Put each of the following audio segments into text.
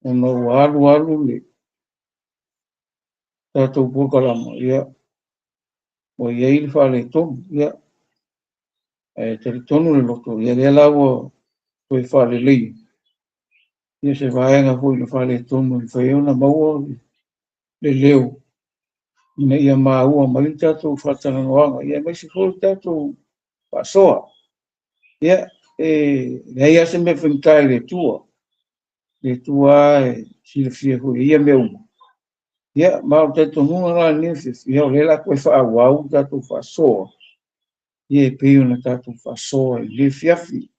Ona ua alu alu le tatou polokalama, ia, ua i ai le faaletonu, ia, ae talitonu le loto, ia lea la ua toe faalelei, ia se vaega foi na faaletonu e mafai ai ona maua le leo ina ia maua mai le tatou faatalanoaga, ia aemaise foi le tatou faasoa. Ia, e leai lava se mea faigata i le Atua. Le Atua lava e silafia foi e ia mea uma. Ia, ma o le talitonuga la i lenei afiafi, ia o lea o le a toe faaauau le tatou faasoa, ia e pei ona tatou faasoa i lenei afiafi.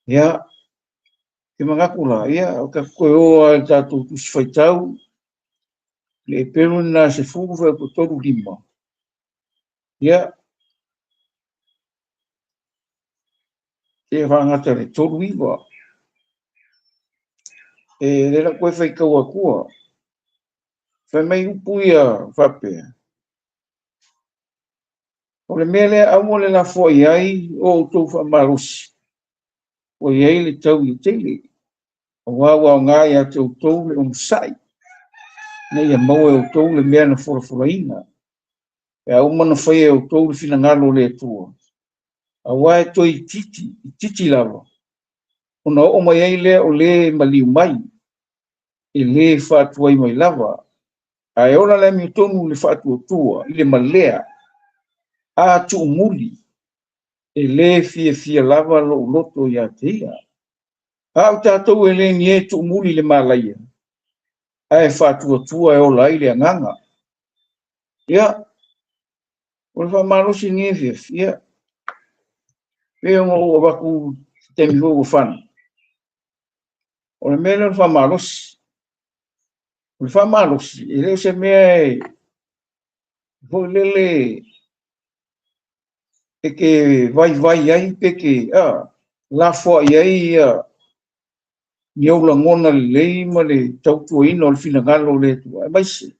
Ia, ou te manatu la, ia, o tatou toe o lava i le tatou Tusi Faitau, le Eperu lena 10:35. Ia, seia faagata i le 39. E lea la toe faitau atua. Fai mai upu ia faapea, o le mea lea aua le lafoai ai o outou faamalosi, ua i ai le taui e tele, aua ua aoga ia te outou le onosai, ina ia maua e outou le mea na folafolaina, pe a uma ona faia e outou le finagalo o le Atua, aua e toe itiiti, itiiti lava, ona oo mai ai lea o le maliu mai, e le faatuai mai lava, ae ola le amiotonu i le faatuatua, i le malea, a tuumuli, e le fiafia lava lou loto ia te ia. A o tatou e le ni e tuumuli i le malaia, ae faatuatua e ola ai le agaga. Ia, o le faamalosi lenei afiafi, ia, pei ona ou avatu se taimi foi ua fano, o le mea lea o le faamalosi. O le faamalosi, e le o se mea e foi lele e te vaivai ai pe te lafoai ai ia ni ou lagona lelei ma le tautuaina o le finagalo o le Atua, aemaise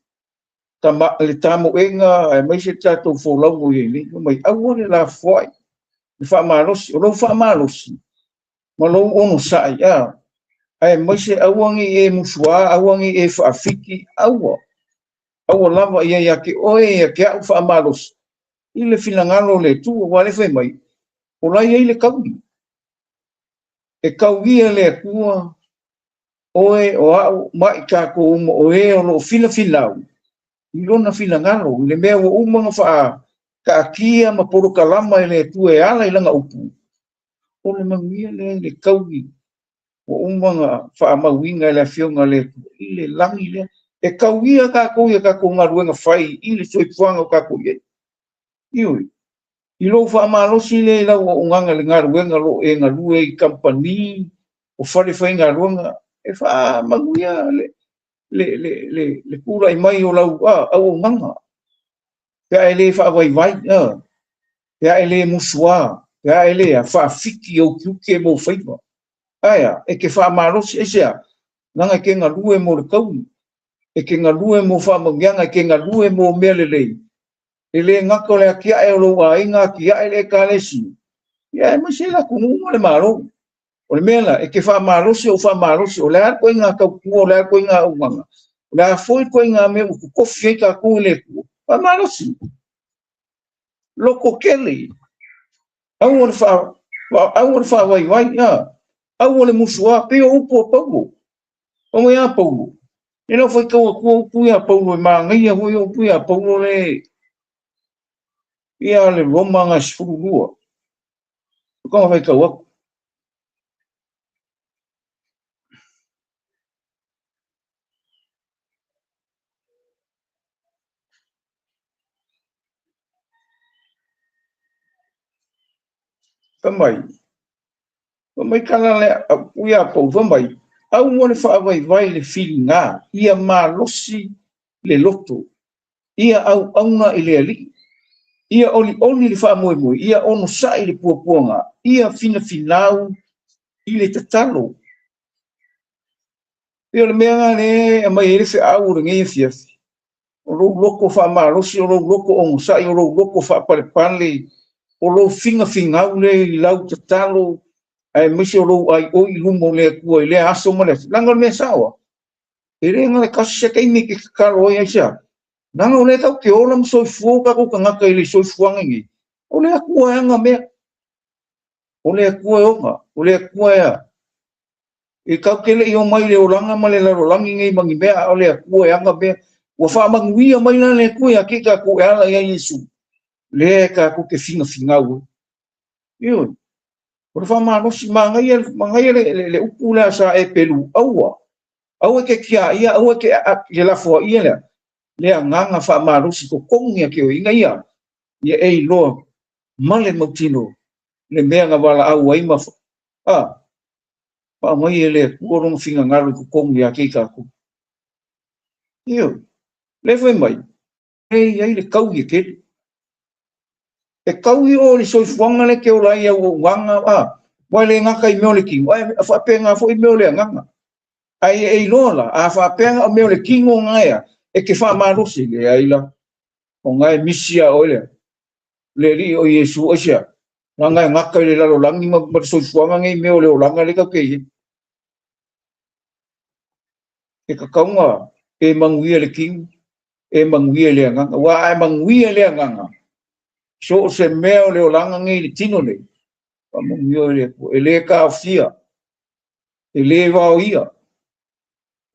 le tamoega, aemaise le tatou folauga o i ai nei. Fai mai, aua le lafoai le faamalosi. O lou faamalosi ma lou onosai, aemaise aua ne i e musuā, aua ne i e faafiki, aua. Aua lava ia ia te oe, ia te au faamalosi i le finagalo o le Atua. Aua o lea e fai mai, o la e i ai le taui. E tauia le Atua oe o au ma i tatou uma o e o lo o finafinau i lona finagalo, i le mea ua uma ona faataatia ma polokalama e le Atua e ala i lana upu, o le manuia lea i le taui ua uma ona faamauina e le Afioga a le Atua i le lagi lea. E tauia tatou i a tatou galuega fai i le soifuaga o tatou i ai. Ioe. I lou faamalosi lea i lau auaunaga i le galuega o lo o e galue ai i kamupani, o fale faigaluega, e faamanuia le tulai mai o lau auaunaga, pe a e le faavaivai, pe a e le musuā, pe a e le faafiki ou tiute ma ou faiva. Ae a, e te faamalosi, aisea? Leaga e te galue mo le taui, e te galue mo faamanuiaga, e te galue mo mea lelei, e le gata o le atiae o lou aiga, atiae le Ekalesia, ia aemaise le atunuu ma le Malo. O le mea la, e te faamalosi ou faamalosi, o le a le ituaiga tautua, o le a le ituaiga auaunaga, o le a foi le ituaiga mea ua totofi ai tatou e le Atua, faamalosi, lototele, aua le faavaivai, aua le musuā, pei o upu a Paulo. Fai mai a Paulo, e lau faitau atua upu ia a Paulo, e manaia foi upu ia a Paulo le ia le Roma na 12. O kona faitau atu. Fai mai, fai mai tala le upu ia a Paulo, fai mai, aua le faavaivai le filiga, ia malosi le loto, ia auauna i le Alii, ia olioli le faamoemoe, ia onosai le puapuaga, ia finafinau i le tatalo. Pei o le mea lena lea e aumai ai le feau o lenei afiafi, o lou loto faamalosi, o lou loto onosai, o lou loto faapalepale, o lou finafinau lea i lau tatalo, aemaise o lou aioi i luma o le Atua i lea aso ma lea aso. Leaga o le mea sao lava, E le ga le kasi se taimi ke tatalo ai aisea. Leaga o lea tatou te ola ma soifua o tatou tagata i le soifuaga nei. O le Atua e aga mea. O le Atua e oga. O le Atua e a. E tatou te le i omai i le olaga ma le lalolagi nei ma ni mea, a o le Atua e aga mea. Ua faamanuia mai la le Atua ia te tatou e ala ia Iesu, lea e tatou te finafinau ai. Ioe. O le faamalosi, manaia, manaia le upu lea sa e pelu, aua. Aua e te tiaia, aua e te lafoaia lea, le agaga faamalosi totonu ia te oe, ina ia, ia e iloa ma le mautino le mea na valaau ai ma faamai e le Atua lona finagalo i totonu ia te i tatou. Ioe, le fai mai, e i ai le taui e tele. E taui oe i le soifuaga lea e te ola ai i au auaunaga, aua e le gata i mea o le tino, ae faapena foi mea o le agaga. Ae e iloa la, a faapea na o mea o le tino na ea, e te faamalosi, leai la, o na e misi a oe lea. Le Alii o Iesu, aisea, leaga e gata i le lalolagi ma le soifuaga nei mea o le olaga lea tatou te i ai. E tatau ona e manuia i le tino, e manuia i le agaga. Aua a e manuia i le agaga, so o se mea o le olaga nei i le tino nei, faamanuia oe le Atua. E le taofia, e le vaoia,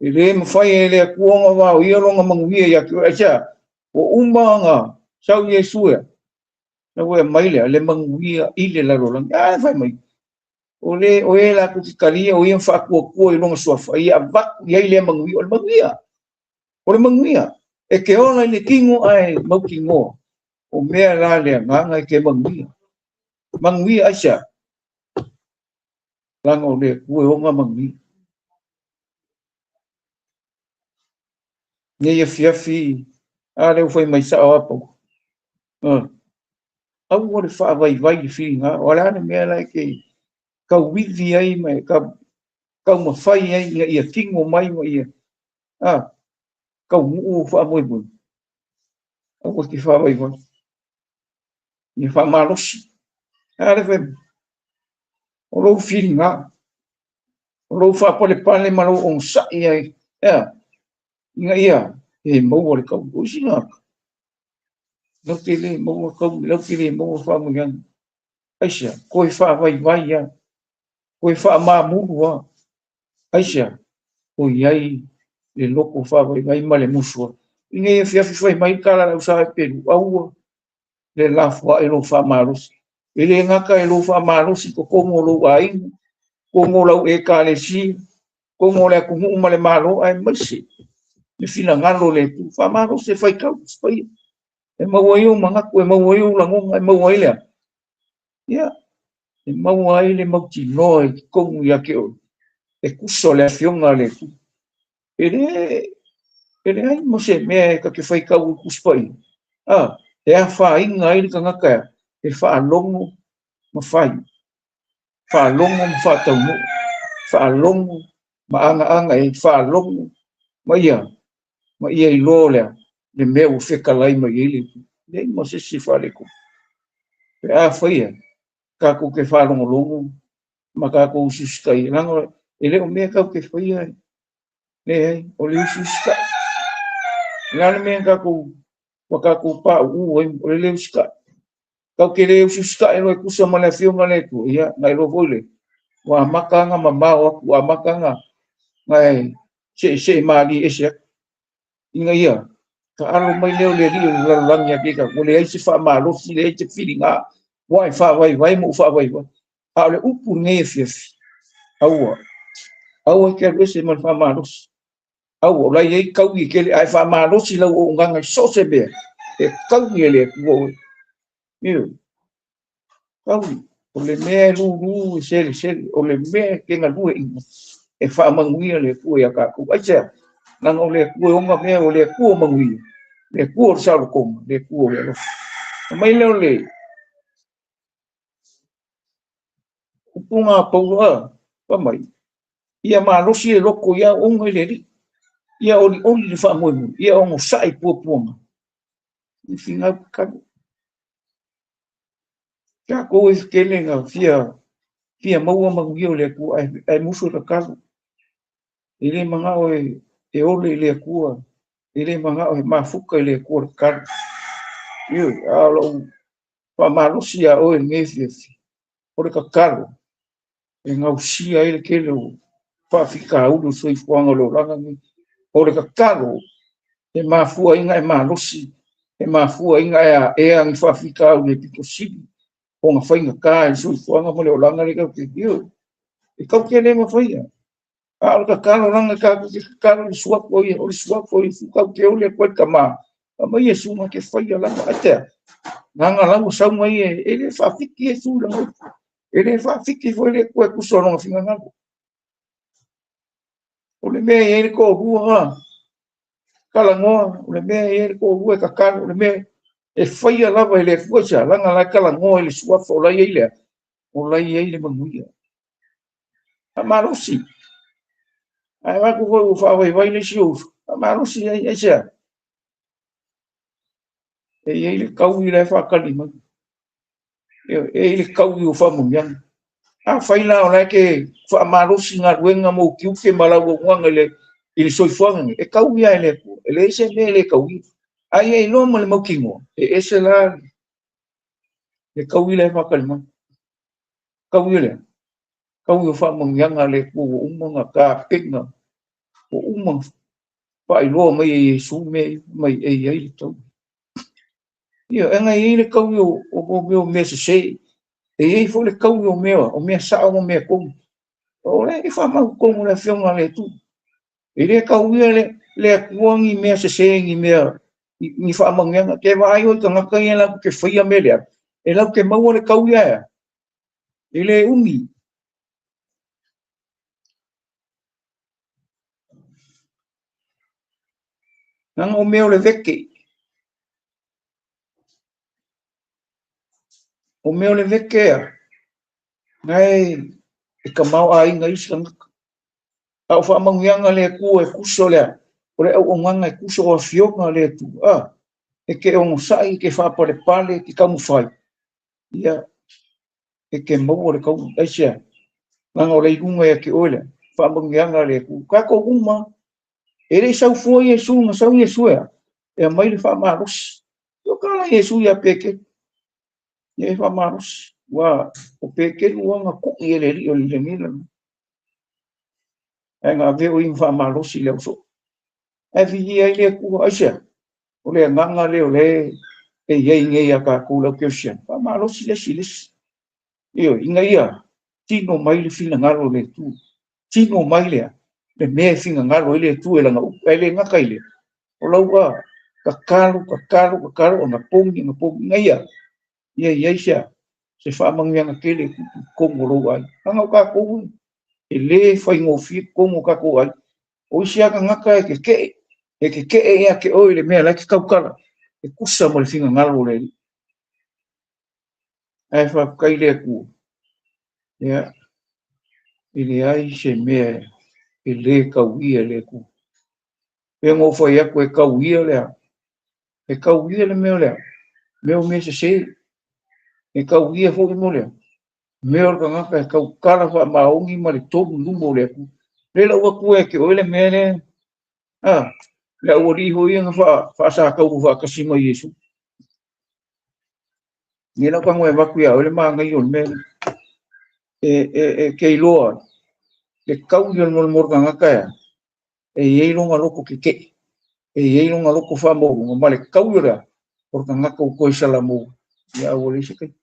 e le mafai e le Atua ona vaoia lona manuia ia te oe. Aisea? Ua uma ona sau Iesu e, sau e aumai lea, le manuia i le lalolagi. A fai mai, o le o e latou te talia o ia ma faatuatua i lona suafa, ia avatu i ai lea manuia. O le manuia, o le manuia. E te ola i le tino ae mautinoa. O mea la le agaga e te manuia. Manuia aisea? Leaga o le Atua e ona manuia. Nei afiafi, a lea ua fai mai sao a Paulo. Aua le faavaivai i le filiga, o le a le mea la e te tauivi ai ma e taumafai ai ina ia tino mai ma ia taunuu faamoemoe. Aua te faavaivai. Ia faamalosi. A le fai mai, o lou filiga, o lou faapalepale ma lou onosai ai, ea, ina ia e maua le tau. O isi gata, lau te le maua tau, lau te le maua faamanuiaga. Aisea, toe faavaivai lava, toe faamamulu lava. Aisea, o i ai le loto faavaivai ma le musu ai. I nei afiafi fai mai le tala a le au pelu, aua le lafoai lou faamalosi. E le gata i lou faamalosi i totonu o lou aiga, totonu o lau ekalesia, totonu o le atunuu ma le Malo, aemaise le finagalo o le Atua. Faamalosi e faitau Tusi Paia, e maua ai ou manatu, e maua ai ou lagona, e maua ai lea. Ia, e maua ai le mautinoa i totonu ia te oe, e tusa o le afioga a le Atua. E leai mo se mea e ta te faitau i Tusi Paia, e afaina ai le tagata e faalogo ma fai, faalogo ma faataunuu, faalogo ma agaaga e faalogo ma ia iloa lea le mea ua fetalai mai ai le Atua. Leai ma se isi faaletonu. Pe a faia, tatou te faalogologo ma tatou usiusitai, leaga e le o mea tatou te faia, leai, o le usiusitai. O le a le mea tatou ua tatou pauu ai, o le le usitai. Tatou te le usiusitai loa e tusa ma le afioga a le Atua, ia, na iloa foi le, ua amata ona mamao atu, ua amata ona e seesee malie ese atu. Ina ia taalo mai lea o le Alii o le lalolagi ia te tatou, ua leai se faamalosi, leai se filiga, ua e faavaivai ma ou faavaivai. A o le upu lenei afiafi, aua, aua e te alu ese ma le faamalosi. Aua, o la e i ai taui e tele, ae faamalosi lau auaunaga i so o se mea, e taui e le Atua oe. Ioe, taui, o le mea e lulu e selesele, o le mea e te galue ina, e faamanuia le Atua ia tatou. Aisea, leaga o le Atua e ona mea, o le Atua o manuia, le Atua o le saolotoga, le Atua o le alofa. Aumai lea o le upuga a Paulo, fai mai, ia malosi le loto ia auauna i le Alii, ia olioli le faamoemoe, ia onosai puapuaga, i finau tatalo. Tatou e tele na fia maua manuia o le Atua, ae musu e tatalo. E le manao e E ole i le Atua, e le manao e mafuta i le Atua le tatalo. Ioe, a o lou faamalosi ia oe i lenei afiafi, o le tatalo e gausia ai le tele o faafitauli o le soifuaga o le olaga lenei. O le tatalo e mafua ai ona e malosi, e mafua ai ona e aea ni faafitauli e pito sili ona faigata i le soifuaga ma le olaga lea tatou te i ai. E tatou te le mafaia. A o le tatalo leaga tatou te tatalo i le suafa o Ia, o le suafa o Iesu, tatou te oli atu ai i le Tama, fai mai Iesu na te faia lava. Aisea? Leaga o la ua sau ia, e le faafiki Iesu i lana upu, e le faafiki foi le Atua e tusa o lona finagalo. O le mea e i ai le toalua, talanoa, o le mea e i ai le toalua e tatalo, o le mea e faia lava e le Atua. Aisea? Leaga o la e talanoa i le suafa o la e i ai le a? O la e i ai le manuia. Faamalosi. Ae avatu foi ua faavaivai le isi ou uso, faamalosi ai. Aisea? E i ai le taui la e faatali mai. E i ai le taui o faamanuiaga. Afai la o la e te faamalosi galuega ma ou tiute ma lau auaunaga i le soifuaga nei, e taui lava e le Atua. E leai se mea e le tauia. A ia iloa ma le mautinoa, e ese la le taui la e faatali mai. Taui lea, taui o faamanuiaga a le Atua ua uma ona tapena, ua uma ona faailoa mai e Iesu mea ia, mai e i ai le taui. Ia, e na i ai le taui o mea sese, e i ai foi le taui o mea sao ma mea tonu. O lea e faamau i totonu o le Afioga a le Atua. E le tauia le Atua ni mea sese, ni mea, ni faamanuiaga. Ke vaai oi tagata ia latou te faia mea leaga, e latou te maua le taui ae a? E le umi. Leaga o mea o le vete. O mea o le vete a, na e tamaoaiga ai isi tagata. A o faamanuiaga a le Atua e tusa o le a? O le auaunaga e tusa o afioga a le Atua. A, e te onosai, e te faapalepale, e te taumafai, ia, e te maua le taui. Aisea? Leaga o le iuga ia te oe lea, faamanuiaga a le Atua. Tatou uma, e le i sau fua Iesu, na sau Iesu e a? E aumai le faamalosi. O tala Iesu ia Petelu, ia e faamalosi. Ua, o Petelu ua na kui e le Alii o le lagila. Ae na avea o ia ma faamalosi i le ausoo. Ae viia ai le Atua, aisea? O le agaga lea o lea e i ai nei ia tatou le au kerisiano, faamalosi le isi i le isi. Ioe, ina ia tino mai le finagalo o le Atua. Tino mai lea, le mea e finagalo ai le Atua i lana upu. Ae le gata i lea, o lau a, tatalo, tatalo, tatalo, ona pogi, ona pogi, ina ia, ia i ai se a, se faamanuiaga tele e tupu i totonu o lou aiga. Leaga o tatou e le faigofie totonu o tatou aiga. O isi lava tagata e tetee, e tetee ia te oe i le mea la e te tautala, e tusa ma le finagalo o le Alii. Ae faafetai i le Atua, ia, e leai se mea e le tauia e le Atua. Pe na ou fai atu e tauia le a? E tauia le mea o le a? Mea o mea sese. E tauia foi mo le a? Mea o le tagata e tautala faamaoni ma le tonu i luma o le Atua. Le lau Atua ia te oe le mea lea. A, le aualii foi ia na faasatauro faatasi ma Iesu. Ia lau tago e avatu ia oe le manaia o le mea lea. E te iloa le taui o le mo le tagata e a? E i ai lona loto tetee, e i ai lona loto faamaualuga, ma le taui o le a? O le tagata ua toe salamou, ia ua leai se taimi.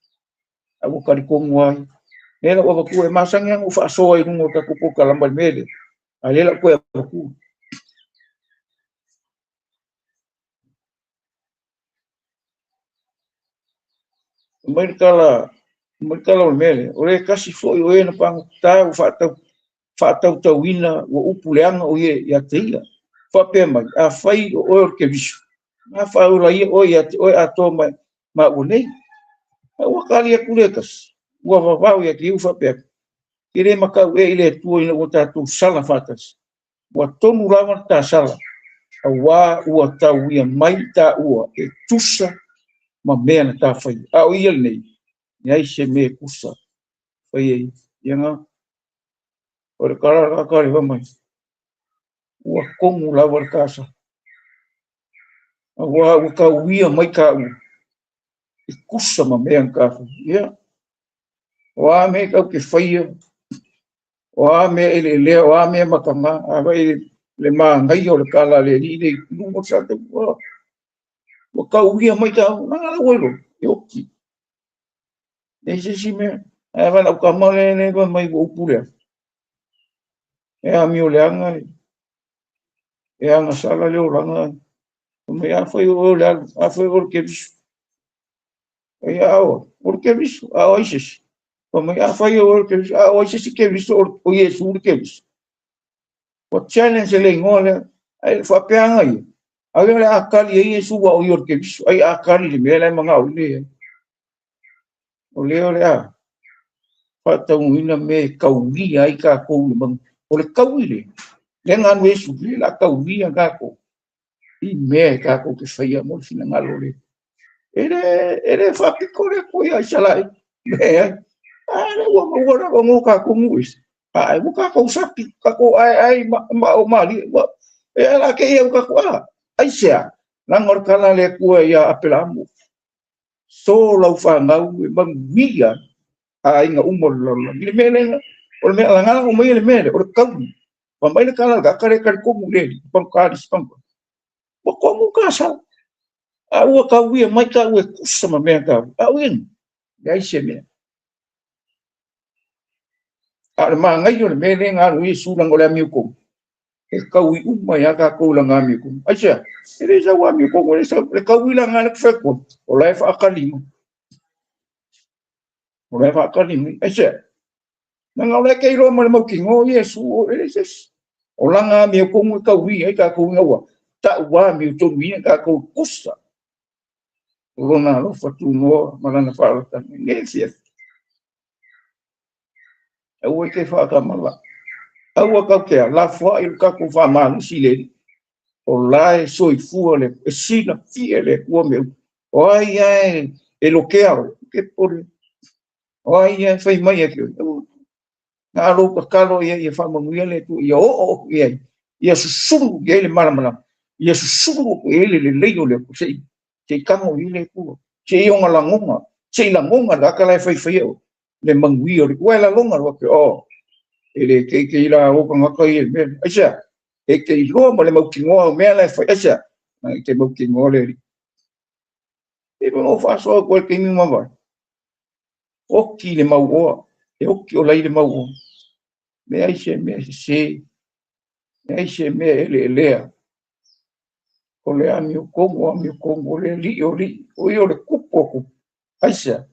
A ua talitonu ai. Lea lau avatua e masani lava ona ou faasoa i luga o le tatou polokalama i le mea lea, a lea lau toe avatua. Mai le tala, mai le tala o le mea lea, o le tasi foi o e na pagota ua faatautauina ua upu leaga o ia ia te ia. Faapea mai, afai o oe o le Keriso, na faaola ia oe ia te oe atoa ma maua nei. A ua tali atu le tasi, ua vavao ia te ia ua faapea atu, e le matau ea i le Atua ina ua tatou sala faatasi. Ua tonu lava le ta sala, auā ua tauia mai taua e tusa ma mea na ta faia. A o ia lenei, leai se mea e tusa faia ia. Ia na, o le tala la tali fai mai. Ua kogu lava le kasa. Aua ua kauia mai tāua e kusa ma mea na tatou. Ia, o a mea tatou te faia, o a mea eleelea, o a mea mataga, a vai le manaia o le tala a le alii le i luga o sa taua. Ua kauia mai tāua, na lau ai loa, e oti. E se isi mea, ae vai lau tama le le mai ua upu lea. E amio leaga, e agasala le olaga. Mai a fai o le alu, a fai o le kevisu. Ai a o, o le kevisu, a o ai se isi. Mai a fai o le kevisu, a o ai se isi kevisu, o Iesu le kevisu. Ua challenge le igoa lea. Ai faapea ia. Ai le a kali ai Iesu wa o le kevisu. Ai a kali le mea la manga o le. O le o le a. Faataunuina me kauia ai tatou le manu. O le kaui le. Le ngā nu Iesu, le la kauia tatou. I mea e tatou te whaia mo le finagalo le. E le whapiko le koe ai salai. Mea ai. A le ua maua la ngo tatou ngu isi. A e ua tatou sapi, tatou ai ai ma o mali. E ala ke ia tatou a. Ai sea. Langa o le kala le kua ia apelamu. So lau whanau e manuia a inga umo lola. I le mea lenga, o le mea alangala o mai le mea le, o le kauni. Pa mai le kala ka kare kare komu le, pangkari spangka. Ua komu ka sau. A ua kauia mai ka ua kusa ma mea kau. A uin, le ai se mea. A le maangai o le mea le ngā nui Iesu langa o le amiu komu. E kaui uma ia kākou langa amiu komu. Ai sea, e le sau amiu komu, e le sau, le kaui langa le kufeko. O la e whaakalima. O la e whaakalima. Ai sea, nanga o le ke iloa ma le maukingo o Iesu o e le sesi. O langa amiu komu e kaui ai kākou ngaua. Ta ua amiu tonu ina kākou kusa. O lona alofa tunoa ma lana faalatana. Le fia. Aua e te whaakamala. Aua kau te la fua i le kākou whaamālusi le. O la e soifua le, e sina fia le kua meu. O ai ai e lokea o, ke pore. O ai ai whai mai e ke. Ngā alo kakalo ia ia whaamanuia le tu, ia o o ia, ia susuru ia le malamalama. Ia susuru ia le le lei o le ku sei. Sei kango i le kua. Sei o ngā langonga. Sei langonga la ka lai whai whai o. Le manguia o le kua e la longa roa ke o. E le ke ke ila o ka ngaka i e mea. Ai sea, e ke iloa ma le mautingoa o mea la e whai. Ai sea, nā i te mautingoa le ri. E mo whaasoa koe ke imi mawai. Oki le mau oa. E oki o lai le mau oa. Mea ai se mea se se. Mea ai se mea e le elea. O le amio kongo, amio kongo, o le li o li. O i o le kupu o kupu. Ai sea.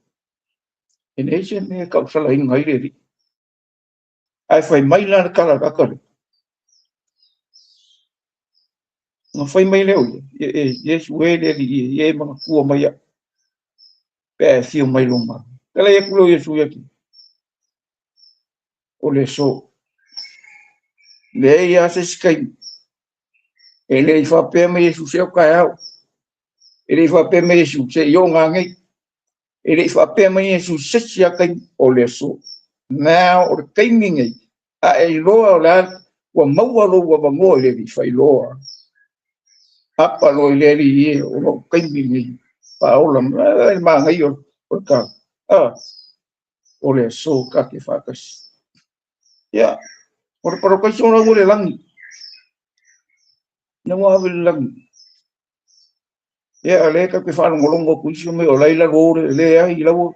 E nei se mea kausala inga i le li. Ai whai mai la le kala kakale. Nga whai mai leo ia. E, Yesu e le li e, e mga kua mai a. Pea e fio mai loma. Kala ia kulo Yesu ia ki. O le so. Le ia se skai. E le i whapea mai Yesu se o kai au. E le i whapea mai Yesu se i o ngā ngei. E le i whapea mai Yesu se si a kai o le so. Nā o le kaimi ngei. A e loa o le a ua maua lo ua vangoa i le li whai loa. Apa lo i le li e o lo kaimi ngei. Pa ola e maangai o le ka. A o le so ka ke whakasi. Ia, o le parokaiso o le langi. Na ua awe le langi. Ia, le ka ke whaalongolongo ku isi me o laila lo le ai lau.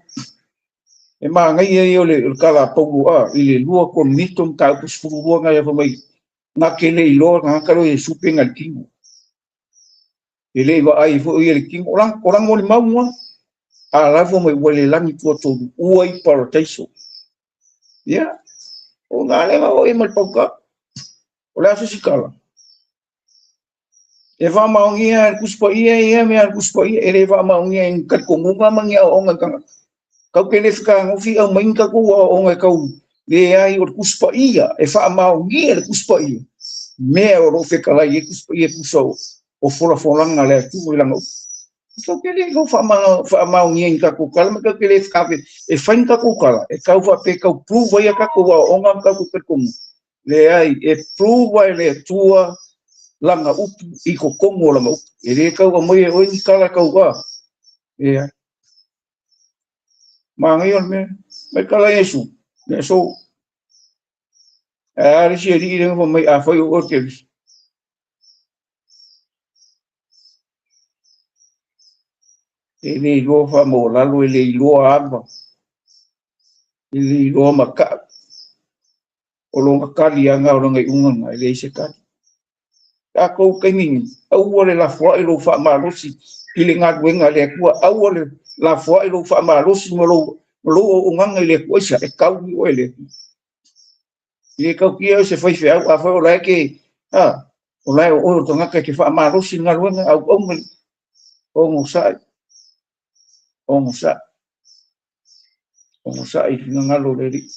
E maangai ai o le kala paulu a i le lua konito ka ku sfuru nga ya mai nga ke le iloa nga ka lo e supe nga le kingo. E le iwa ai fo i le kingo. Orang orang mo le maunga. A la fo mai ua le langi tua tolu ua i paradaiso. Ia, o ngā lenga o i mal pauka. O le aso sikala. E whamaongia e kuspa ia ia mea kuspa ia e le whamaongia e katikongunga mangia o onga kanga. Kau ke le whika ngofi au mainga ko o onga kau le ai o kuspa ia e whamaongia le kuspa ia. Mea o ro whekalai e kuspa ia kusa o fola folanga le atu i langa. Kau ke le kau whamaongia i kako kala ma kau ke le whika e whain kako kala e kau whape kau prove ia kako o onga kau katikongunga. Leai, e prove ai le Atua lana upu i totonu o lana upu. E le tau aumaia e oe ni tala tau a. Leai. Manaia o le mea. Mai tala Iesu, le aso. Ae a le isi alii lea na fai mai, afai o oe o le Keriso. E le iloa faamaualalo, e le iloa ava, e le iloa matau. O lona tali lava lena o lona iuga lena, e leai se tali. Tatou taimi nei, aua le lafoai lou faamalosi i le galuega a le Atua, aua le lafoai lou faamalosi ma lou auaunaga i le Atua, aisea? E taui oe e le Atua. E le tautia oe se faifeau, afai o la e te, a, o la e o oe o le tagata e te faamalosi i le galuega, auauna, onosai, onosai, onosai i le finagalo o le Alii.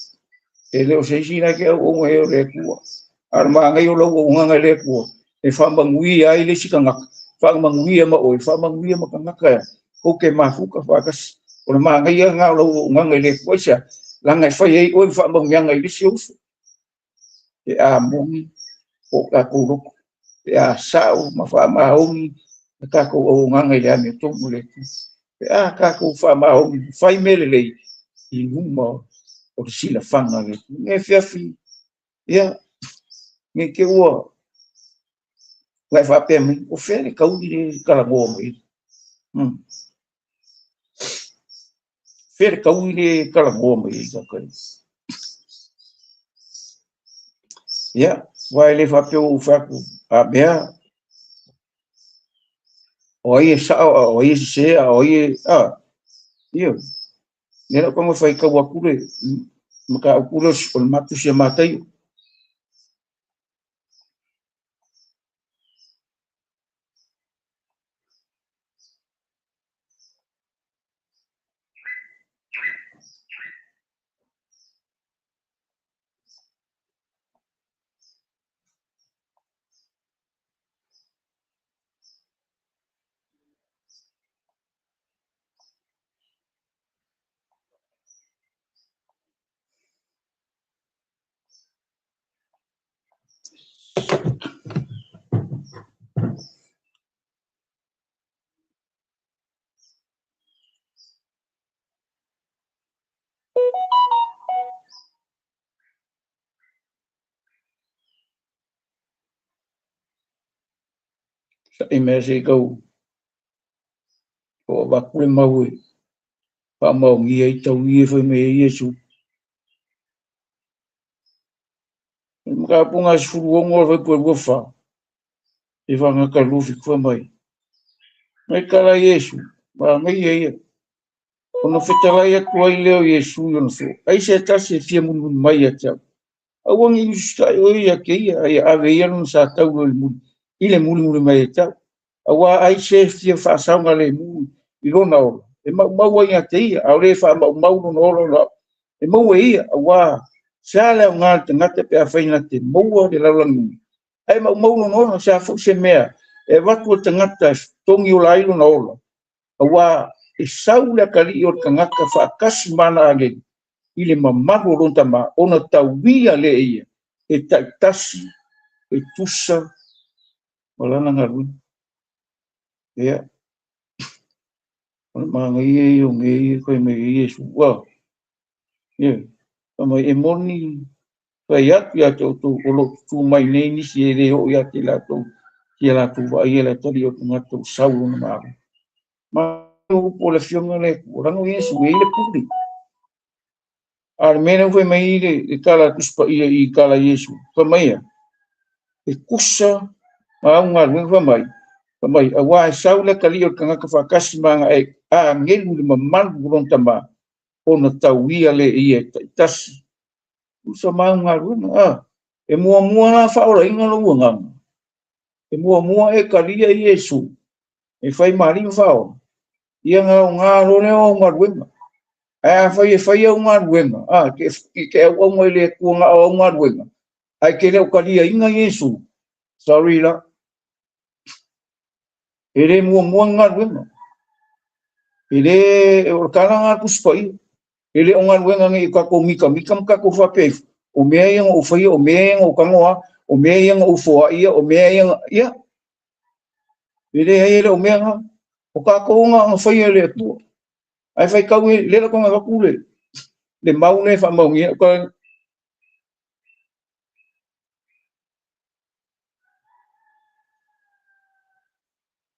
E le o se isi la e te auauna i ai o le Atua. A o le manaia o lau auaunaga i le Atua, e faamanuia ai le isi tagata, faamanuia ma oe, faamanuia ma tagata tou te mafuta faatasi. O le manaia lena o lau auaunaga i le Atua, aisea? Leaga e fai ai oe ma faamanuiaga i le isi uso. Pe a moni o tatou loto, pe a sao ma faamaoni le tatou auaunaga i le amiotonu o le Atua. Pe a tatou faamaoni, fai mea lelei i luma o le silafaga a le Atua. Nei afiafi, ia, nei te ua e faapea mai, o fea le taui le talanoa mai? Fea le taui le talanoa mai ai tagata ia? Ia, aua e le faapea ua ou fai atu, a mea, o ai e sao, a o ai e sese, a o ai e, a, ioe. Lea na ou taumafai e tau atu le mataupu lea o le Tusi a Mataio. Sa'i mea se i tau o avatu le mau e faamaonia ai taui e fai mai ai Iesu. O le mataupu 16 o le fuaiupu 24, e faagata i le 27 fai mai. Mai tala Iesu, manaia ia. Ona fetalai atu ai lea o Iesu i ona so'o, ai se tasi e fia mulimuli mai ia te au. Aua ne i usitai oe ia te ia, ae ia ave ia lona sa taulo i le mulimuli mai ia te au. Auā ai se fia faasaogalemu i lona ola, e maumau ai ia te ia, a o le faamaumau lona ola ona au, e maua e ia, auā se a le aoga o le tagata pe afai na te maua le lalolagi uma, ae maumau lona ola. Se a foi se mea e avatu e le tagata e togi ola ai lona ola, auā e sau le atalii o le tagata faatasi ma ana agelu i le mamalu o lona Tama, ona tauia lea e ia e taitasi e tusa ma lana galuega. Ia, o le manaia ia o mea ia e fai mai ai Iesu. Ua, ia, fai mai e moni fai atu ia te outou o lo o tutū mai nei nisi e le oo ia te latou ia latou vaaia le atalii o le tagata ua sau lona malo. Ma o upu o le afioga le Atua, leaga o Iesu e i ai le pule. A o le mea lea ua fai mai le tala a Tusi Paia i tala a Iesu, fai mai ia, e tusa ma au galuega fai mai, fai mai, auā e sau le atalii o le tagata faatasi ma ana agelu i le mamalu o lona Tama, ona tauia lea e ia e taitasi. Tusa ma au galuega, a, e muamua la faaolaina lou agaga, e muamua e talia Iesu, e fai ma alii ma faaola, ia ona aoga loa lea o au galuega. Ae afai e fai au galuega, a, te auauna i le Atua na o au galuega, ae te le o taliaina Iesu, sorry la, e le muamua ni galuega. E le, o le tala lena a le Tusi Paia. E le o galuega nei o tatou mitamita ma tatou faapea ifo, O mea ia na ou faia, o mea ia na ou tago a, o mea ia na ou foai ia, o mea ia na, ia. E leai e le o mea na. O tatou na faia e le Atua. Ae faitau e le la tonga avatu le mau lea e faamaugia.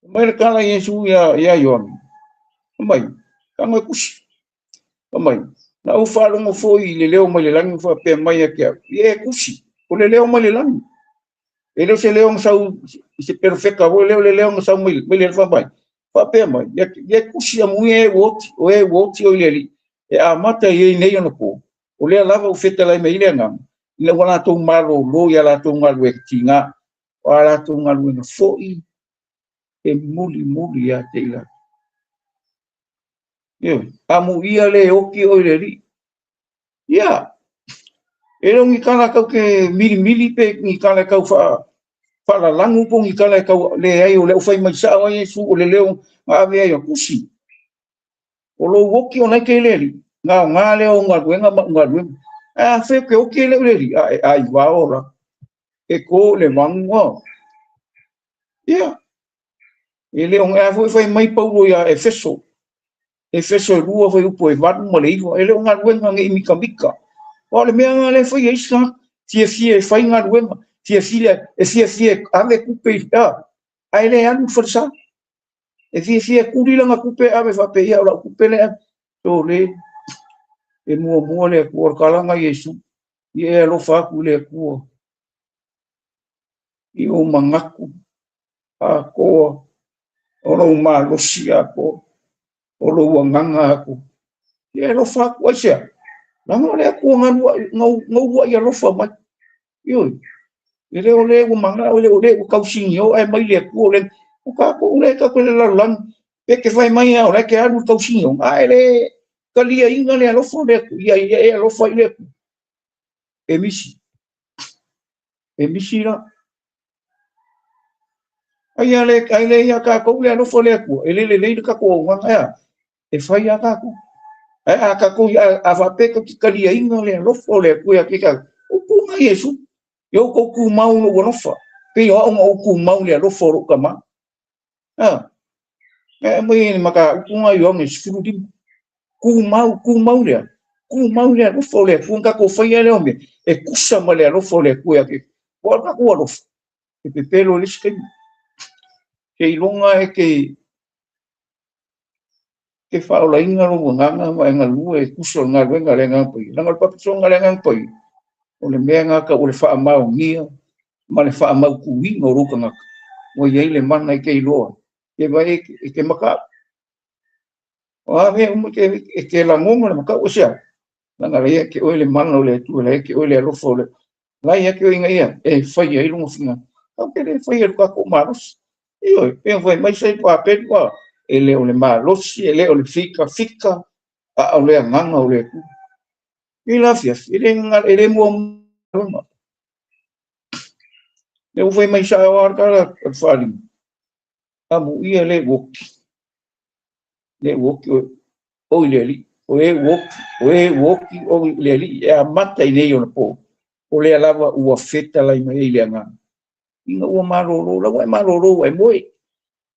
Mai le tala Iesu ia Ioane. Mai, tago e kusi. Mai, na ou faalogo foi i le leo mai le lagi faapea mai ia te au. Ia e kusi, o le leo mai le lagi. E le o se leo na sau i se perofeta foi leo le leo na sau mai le faamai. Faapea mai, ia e kusi amuia e uoti, o e uoti o i le alii. E amata i ei nei ona po. O lea lava u fetalai mai i le agaga. Ina ua latou malolo ia latou galuega tiga. O a latou galuega foi e muli muli ia te i latou. Ioe, amuia le oti o i le alii. Ia, e le o ni tala kau ke milimili pe ni tala kau faalalagu po ni tala kau leai o le au fai mai sao ai Iesu o le leo na ave ai o kusi. O lou oki o nai ke le alii. Ngā ngā leo galuega ma galuega. Ae a fai ke oki le o le alii, a e ai vao la. E ko le vangu. Ia, e le o ngā foi fai mai Paulo ia Efeso. Efeso e 2 foi upo e 8 ma le 9. E le o galuega nge i mika mika. O le mea ngā le fai e isa, fia fia e fai galuega, fia fia e fia fia ave kupe i a. Ae le alu falesa. E fia fia kuli langa kupe ave whape ia o la kupe le ave. So le, e mua mua le Atua, o le kalanga Iesu, i e alofa aku i le Atua. I o mangaku, atoa, o lou malosi atoa, o lou agaga atoa. I e alofa aku ai sea. Langa o le Atua ngau i alofa mai. Ioi, e le o le ua manga, o le o le ua kausini o e mai le Atua o le, o kākou le kākou le lalolagi, pe ke fai mai au, le ke alu kausini o, a e le kalia inga le alofa o le Atua, ia ia e alofa i le Atua. E misi. E misi la. Ai a le, ai le ia kākou le alofa o le Atua, e le le le kākou au nganga ea, e fai a kākou. Ai a kākou a whapeka ki kalia inga le alofa o le Atua ia ke kākou. O kūnga Iesu, i o kou kū mau lo alofa. Pe o au o kū mau le alofa o lo kama. Ah, e mai ni maka upunga i onge sifuru lima. Kū mau lea. Kū mau le alofa o le Atua. Nga kākou whai le ome. E kusa ma le alofa o le Atua ia ke. O al kākou alofa. E pepelo le sikaimi. Ke ilonga e ke whaolainga lo nganga ma e ngalua e kusa o ngaluenga le ngang pai. Langa o le papisonga le ngang pai. O le mea ngaka o le whaamaongia ma le whaamaukuinga o ruka ngaka. O iei le mana i ke iloa. Ke vai e ke maka. O a mea umu e ke langonga le makau o sea. Langa leia ke oe le mana o le Atua, leia ke oe le alofa o le. Lai ke oe inga ia, e whai ai lunga finga. Au ke le whai e luka ko malosi. Ioe, pe whai mai sei pa petua. E le o le malosi, e le o le fika fika, a o le anganga o le Atua. I la fiafi, e le mua mua. Le u whai mai sa o arkara o wharinga. Amu ia le woki. Le woki o i le ali. O e woki, o e woki o i le ali. E a mata i nei ona po. O lea lava ua feta lai mai i le anganga. Inga ua malolo, la ua e malolo e moe.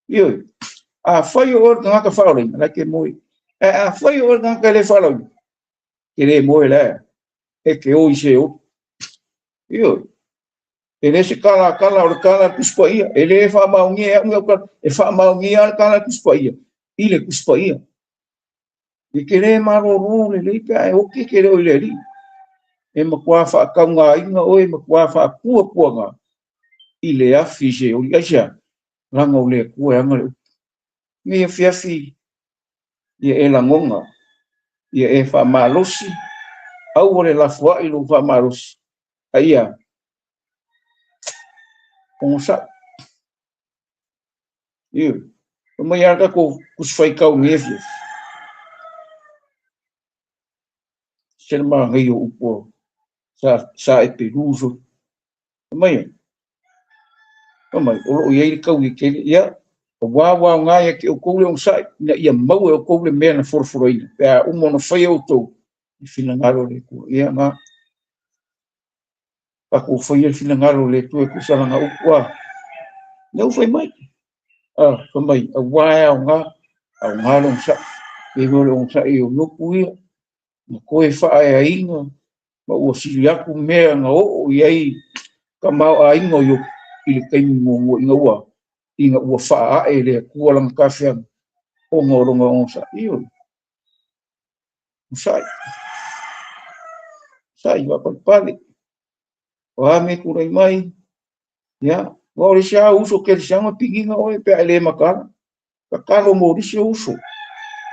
Ioi, a whai o oe ngaka whaolenga, la ke moe. E a whai o oe ngaka le whaolenga, ke le moe la, e ke oi se o. Ioi, e le se kala kala o le kala kuspa ia, e le whaamaungia e au e whaamaungia le kala kuspa ia, i le kuspa ia. E ke le malolo le le pea e oke ke le oi le ali. E makua whaakaunga inga oe, makua whaakua kuanga, i le afi se oi aisa, langa o le kua e anga le upu. Ngai afi afi, ia e langonga, ia e whaamalosi, au o le lafuai lo whaamalosi. A ia, kongo sa. Iu, o mai aka ko kuswhai kau ngai afi afi. Se maa ngai o upo, sa e peruso. O mai, o mai, o lo iei le kau i kele, ia, o wā wā ngā ia ke o koule o sai, ina ia mau e o koule mea na foroforoina. Pea umo na whai o tau, i whina ngaro le kua. Ia ngā. Tatou faia le finagalo o le Atua e tusa lana upu a. Lea ua fai mai. Fai mai, aua e aoga, aoga le onosai. E pei o le onosai o Iopu ia, na toe faaeaina ma ua sili atu mea na oo i ai tamaoaiga o Iopu i le taimi muamua ina ua faaae le Atua lana tafeaga ona o lona onosai. Ioe, onosai, onosai faapalepale. O a mea e tulai mai, ia, aua o le isi lava uso kerisiano e pigina oe pe a e le mataala. Tatalo mo nisi o uso,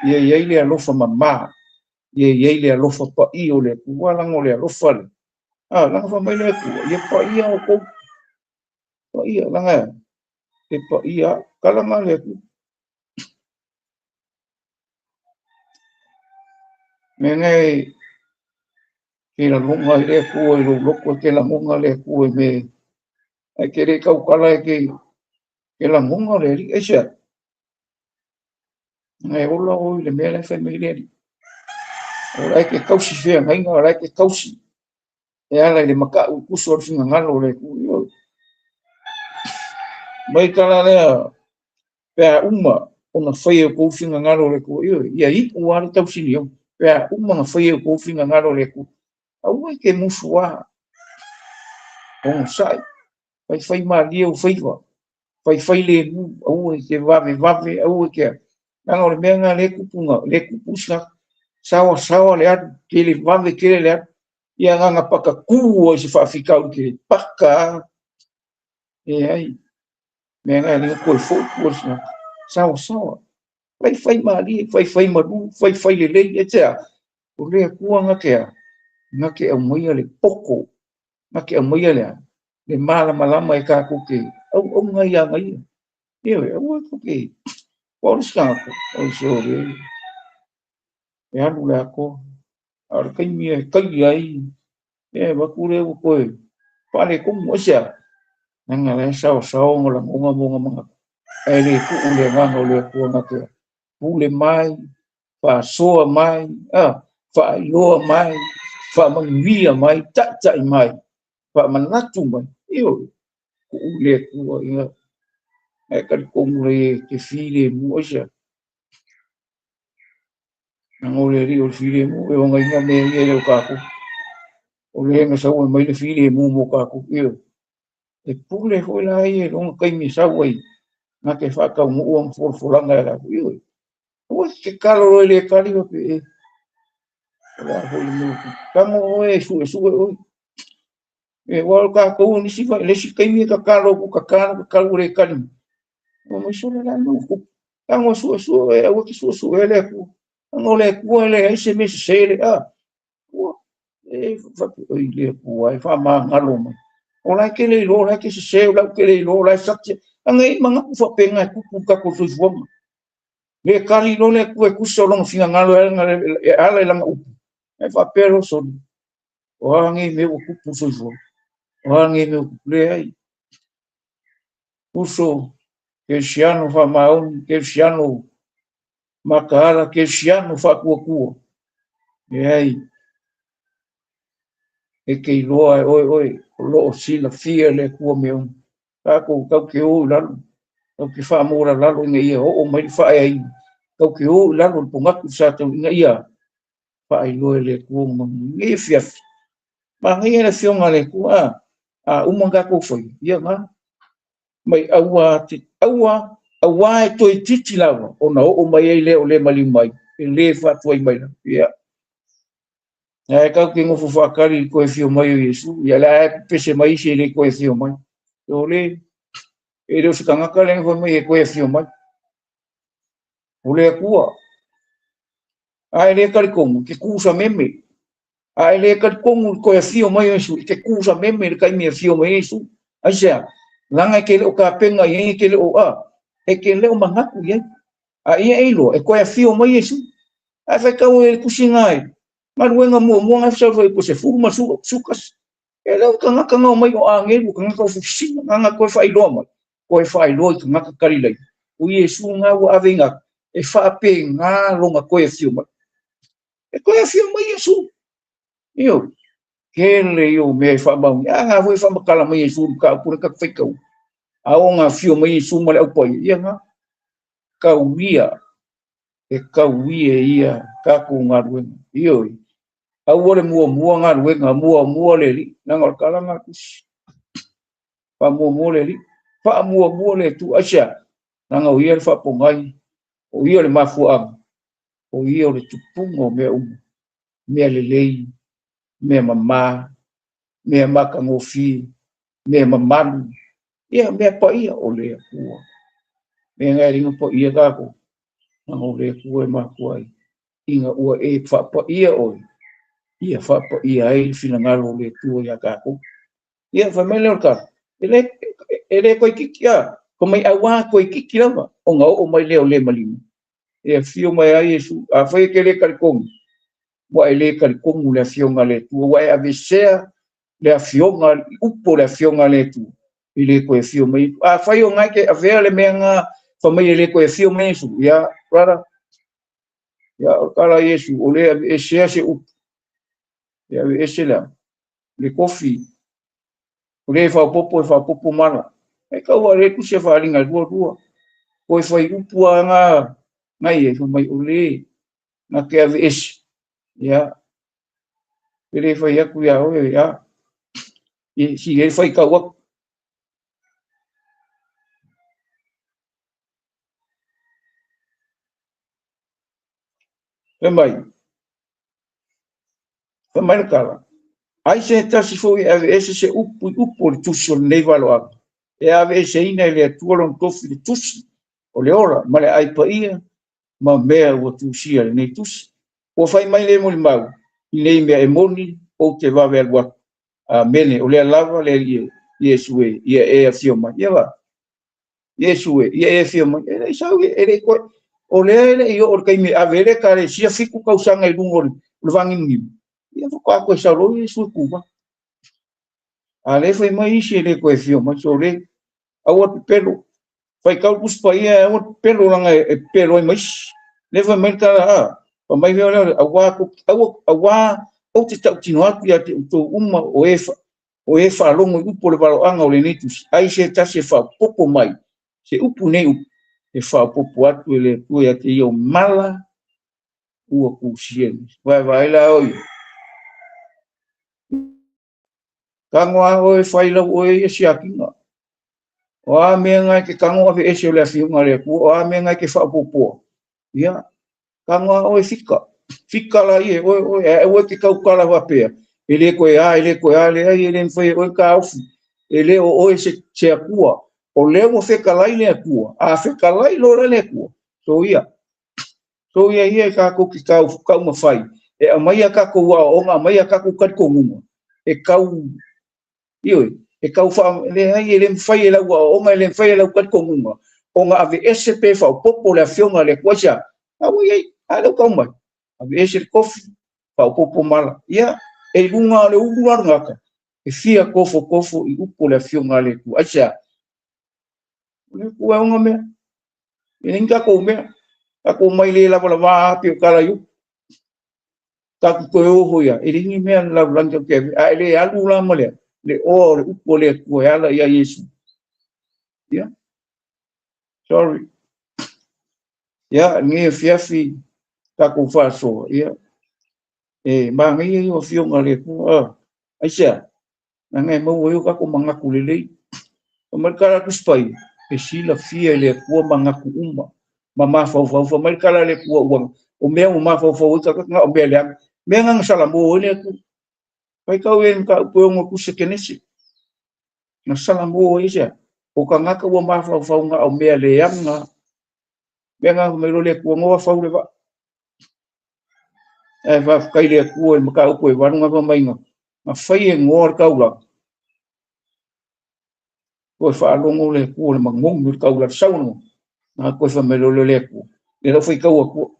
ia i ai le alofa mama, ia i ai le alofa paia o le Atua, leaga o le alofa le. Leaga fai mai le Atua, ia paia outou, paia, leaga e paia au. Tala na le Atua. Mea na e ke lagona ai le Atua i lou loto, e ke lagona le Atua i mea, ae ke le tautala e ke lagona le Alii. Aisea? Ngai ola oi le mea la e fai mai le Alii. O la e ke tausi feagaiga, o la e ke tausi e ala i le matau i tuso o le finagalo o le Atua. Mai tala lea, pe a uma ona fai e outou finagalo o le Atua, ioe, ia iu lava le tausinioga, pe a uma ona fai e outou finagalo o le Atua. Aua e te musu lava, onosai, faifai malie ou faiva, faifai lemu, aua e te vavevave, aua e te... Leaga o le mea lena lea e tupu, lea e tupu isi tagata. Saoasaoa le alu, tele vave tele le alu. Ia na ona patatu ai se faafitauli tele, paka lava. Leai, mea na e le toe foi tua le tagata. Saoasaoa, faifai malie, faifai malu, faifai lelei, aisea? O le Atua na te a? Na te aumaia le poto, na te aumaia le a? Le malamalama e tatou te auauna ai ia ia. Ioe, aua tou te... Ua o le isi tagata, o se o le e alu le atoa. A o le taimi e talia ai, e avatu lea ua toe faaletonu. Aisea? Leaga la e saosaoa ona lagona ma ona manatu. Ae le tuu le agaga o le Atua na te pule mai, faasoa mai, faailoa mai, faamanuia mai, taitai mai, faamanatu mai. Ioe, tuu le Atua ina ae talitonu lea e te filemu. Aisea? Leaga o le Alii o le filemu, e ogaina mea ia e le o tatou. O le na sau ai mai le filemu mo tatou. Ioe, e pule foi la ia i lona taimi e sau ai, na te faataunuu ona folafolaga e ala. Ioe, aua te tatalo loa i le tali faapea, e, o le a foi le mea ua tupu. Tago oe e suesue oe. E, aua o tatou nisi, le isi taimi e tatalo atu, tatalo, tatalo ua le tali mai. Ua mai sole la le mea ua tupu. Tago e suesue oe, aua te suesue le Atua. Leaga o le Atua e leai se mea sese le a. Ua, e faapea, oi le Atua e faamagalo mai. O la e te le iloa, o la e te sese, o la e te le iloa, o la e satia. Leaga e i ai manatu faapena e tupu i le tatou soifuaga. Le tali loa le Atua e tusa o lona finagalo e ala i lana upu. E faapea loa sole, o a nei mea ua tupu i le soifuaga? O a nei mea ua tupu? Leai. Uso, kerisiano faamaoni, kerisiano mataala, kerisiano faatuatua. Leai. E te iloa e oe oe, o lo o silafia le Atua mea uma. Tatou tau te o i lalo, tau te faamolalalo ina ia oo mai le faaeaina, tau te o i lalo le pogatu sa tau ina ia faailoa e le Atua ona manuia. Nei afiafi, manaia le afioga a le Atua, a uma ona tatou faia, ia na, mai aua te, aua, aua e toe titi lava, ona oo mai ai lea o le maliu mai, e le faatuai mai lava. Ia. Ae tau te nofo faatali i le toe afio mai o Iesu, ia la e pepese mai isi e le toe afio mai. O le, e le o se tagata lea na fai mai e toe afio mai. O le Atua. A e le talitonu, e te tusameme. A e le talitonu i le toe afio mai o Iesu, e te tusameme i le taimi e afio mai ai Iesu. Aisea? Leaga e te le o tapena i ai, e te le o, a, e te le o manatu i ai. A ia e iloa, e toe afio mai Iesu. Ae faitau ai le tusiga ai, galuega muamua na sau foi ko se fulu ma sukas. E le o tagata na omai o agelu, tagata o fufisina, na toe faailoa mai. Toe faailoa i tagata Kalilai. O Iesu nga ua ave inga, e faapena lona toe afio mai. E toe afio mai Iesu. Io, Tele ia o mea e faamaonia. A nga foi e faamatala mai Iesu i le mataupu lea tatou te faitau. A oo ina afio mai Iesu ma le Au Paia, ia na, tauia, e tauia e ia tatou galuega. Ioe, aua le muamua galuega, muamua le Alii, leaga o le tala lena a le Tusi. Faamuamua le Alii, faamuamua le Atua. Aisea? Leaga o ia le faapogai, o ia le mafuaaga, o ia o le tupuga o mea uma, mea lelei, mea mama, mea matagofie, mea mamalu, ia mea paia o le Atua. Mea na e alii ona paia tatou, leaga o le Atua e mafua ai ina ua e faapaia oe, ia faapaia ai le finagalo o le Atua ia tatou. Ia fai mai lea o le tala, e le toeitiiti a, fai mai auā toeitiiti lava ona oo mai lea o le maliu e afio mai ai Iesu. Afai e te le talitonu, ua e le talitonu le afioga a le Atua, ua e aveesea le afioga, i upu o le afioga a le Atua, e le toe afio mai Iesu. Afai o na e te avea le mea na fai mai e le toe afio mai Iesu, ia, brother, ia, o le tala a Iesu, o le aveesea se upu, e aveese le tofi, o le faaopoopo e faaopoopo mala. E tau a le tusi a faaaliga e lua lua. Toe fai upu a nga nai e fai mai o le na te aveese. Ia, e le fai atu ia oe, ia, e si e fai tau atu. Fai mai, fai mai le tala, ai se tasi foi e aveese se upu i upu o le tusi o lenei valoaga, e aveeseina e le Atua lona tofi le tusi o le ola ma le aai paia ma mea ua tusia i lenei tusi. Ua fai mai le molimau i nei mea e moni, ou te vave alu atu. Amene. O lea lava le Alii Iesu e, ia e afio mai. Ia va? Iesu e, ia e afio mai. E le i sau, e le i toe. O lea e le i oo i le taimi e ave ai le Ekalesia 7 tausaga i luga o le vanimonimo, ia faatoa toe sau loa Iesu e tuva. A lea fai mai isi e le toe afio mai, so le, aua le pepelo. Faitau le Tusi Paia, aua le pepelo leaga e pepelo ai ma isi. Lea fai mai le tala, a, fai mai lea, aua, aua, aua ou te tautino atu ia te outou uma o e, o e faalogo i upu o le valoaga o lenei tusi, ai se tasi e faaopoopo mai se upu nei upu, e faaopoopo atu e le Atua ia te ia o mala ua tusia. Vaevae la oi. Tago a oe fai lau oe ia siakiga. O a mea nga e te tago aveese o le afioga a le Atua, o a mea nga e te faaopoopoa. Ia, tago a oe fika. Fika la ia e oe oe, ae aua e te tautala faapea, e le toe a, e le toe a, leai, e le mafai e oe taofi, e le o oe se Atua. O lea ua fetalai le Atua, a fetalai loa la le Atua, soia. Soia ia e tatou te taumafai, e aumai a tatou aoaoga, aumai a tatou talitonuga, e tau, ioe, e tau faa, leai, e le mafai e lau aoaoga, e le mafai e lau talitonuga, ona aveese pe faaopoopo le afioga a le Atua. Aisea? A ua i ai, a lea ua tau mai, aveese le tofi, faaopoopo mala. Ia, e i luga o le ulu la le gata, e fia tofotofo i upu o le afioga a le Atua. Aisea? O le Atua e ona mea. E leai ni tatou mea. Tatou mai le lavalava a pei o tala i upu. Tatou toe o foi lava, e leai ni mea a le lalolagi tatou te ave, a e le alu la ma le oa o le upu a le Atua e ala ia Iesu. Ia, sorry. Ia, lenei afiafi tatou faasoa, ia, e manaia ia o afioga a le Atua. Aisea? Leaga e maua ai o tatou manatu lelei. Fai mai le tala a le Tusi Paia, e silafia e le Atua manatu uma ma mafaufau. Fai mai le tala a le Atua, ua o mea ua mafaufau ai tagata na o mea leaga. Mea na na salamo ai le Atua. Faitau i le mataupu e 6 tusi a Kenese. Na salamo ai aisea? O tagata ua mafaufau na o mea leaga. Mea na fai mai loa le Atua, noa fau le vaa. Ae faafetai le Atua i le mataupu e 8 na fai mai na fai e Noa le taulaga. Toe faalogo le Atua le magogi o le taulaga sau le na toe fai mai loa le Atua. Lea lau faitau atu.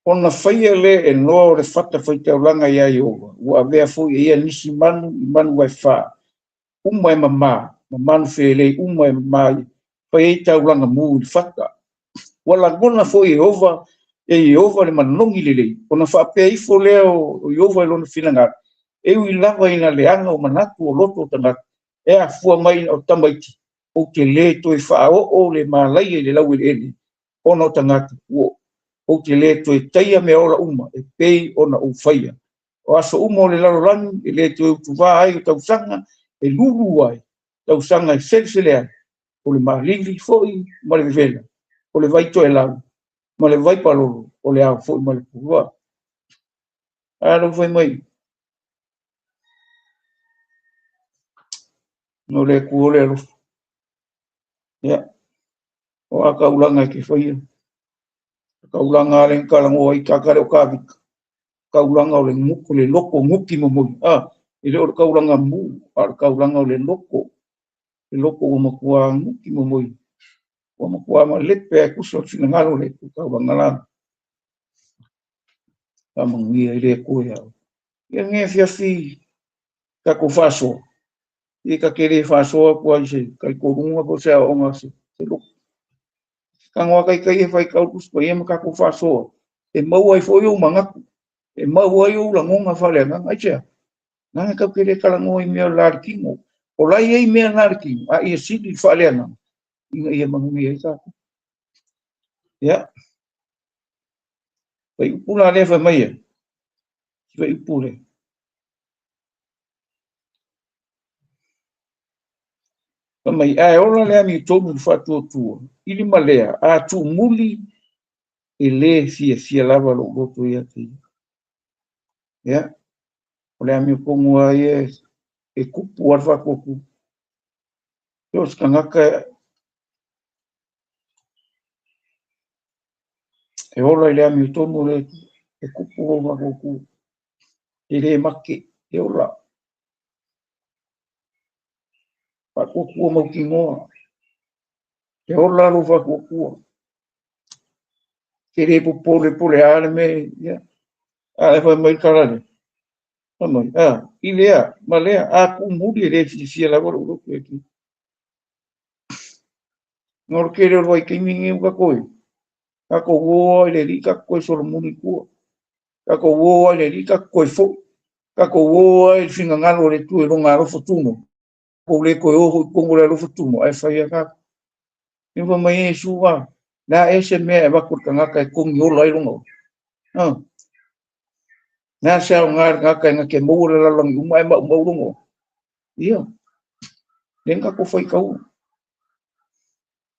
Ona faia lea e Noa o le fata faitaulaga ia Ieova, ua avea foi e ia nisi manu i manu vaefa, uma e mamā, ma manu felei uma e mamā, fai ai taulaga mu i le fata. Ua lagona foi Ieova e Ieova le manogi lelei, ona faapea ifo lea o Ieova i lona finagalo, e ui lava ina leaga o manatu o loto o tagata, e afua mai ina o tamaiti, ou te lē toe faaoo le malaia i le laueleele ona o tagata, ua ou te lē toe taia meaola uma e pei ona ou faia. O aso uma o le lalolagi e lē toe utuvā ai o tausaga e lūlū ai, tausaga e selesele ai, o le malili foi ma le vevela, o le vai toelau ma le vai palolo, o le ao foi ma le pulua. A lou fai mai, no le Atua le alofa. Ia, o a kaulaga e te faia, kaulaga a le talanoa i tata le o Kavita, kaulaga o le nuku, le loko nuki momoli. A, e le o le kaulaga mu, a o le kaulaga o le loko. Le loko ua matua nuki momoli. Ua matua malepe ai kusa o le finagalo le kaulaga la. Faamanuia i le Atua ia oe. Ia lenei afiafi tatou faasoa, ia ta te le faasoa atu ai se talitonuga po o se aoaoga se loto. Tagoa taitai e faitau Tusi Paia ma tatou faasoa, e maua ai foi ou manatu, e maua ai ou lagona faaleagaga. Aisea? Leaga tatou te le talanoa i mea o le la le tino. O la e i ai mea na le tino, a ia sili le faaleagaga ina ia manuia ai tatou. Ia, fai upu la lea fai mai ai, fai upu lea. Fai mai, ae ola le amiotonu i le faatuatua, i le malea, a tuumuli, e lē fiafia lava lou loto ia te ia. Ia, o le amiotonu lava ia e tupu lava le faatuatua. O se tagata e ola i le amiotonu o le Atua, e tupu lou faatuatua. E le make, e ola. Faatuatua mautinoa. E ola lou faatuatua. Te le popole po le a le mea, ia. A e fai mai le tala lea. Fai mai, a, i lea, ma lea, a tuumuli e le fiafia lava lou loto e te. No le tele o le vaitaimi lenei ua tatou i, tatou o lava i le Alii tatou toe solomuli i tua. Tatou o lava i le Alii tatou toe foi. Tatou o lava i le finagalo o le Atua i lona alofa tunoa. Tatou le toe o foi i totonu o le alofa tunoa, ae fai lava tatou. Ia fai mai Iesu, a, le a ea se mea e avatu i le tagata e togi ola ai lona ola? A, le a se aoga i le tagata e na te maua le lalolagi uma ae maumau lona ola? Ia, lea na tatou faitaua.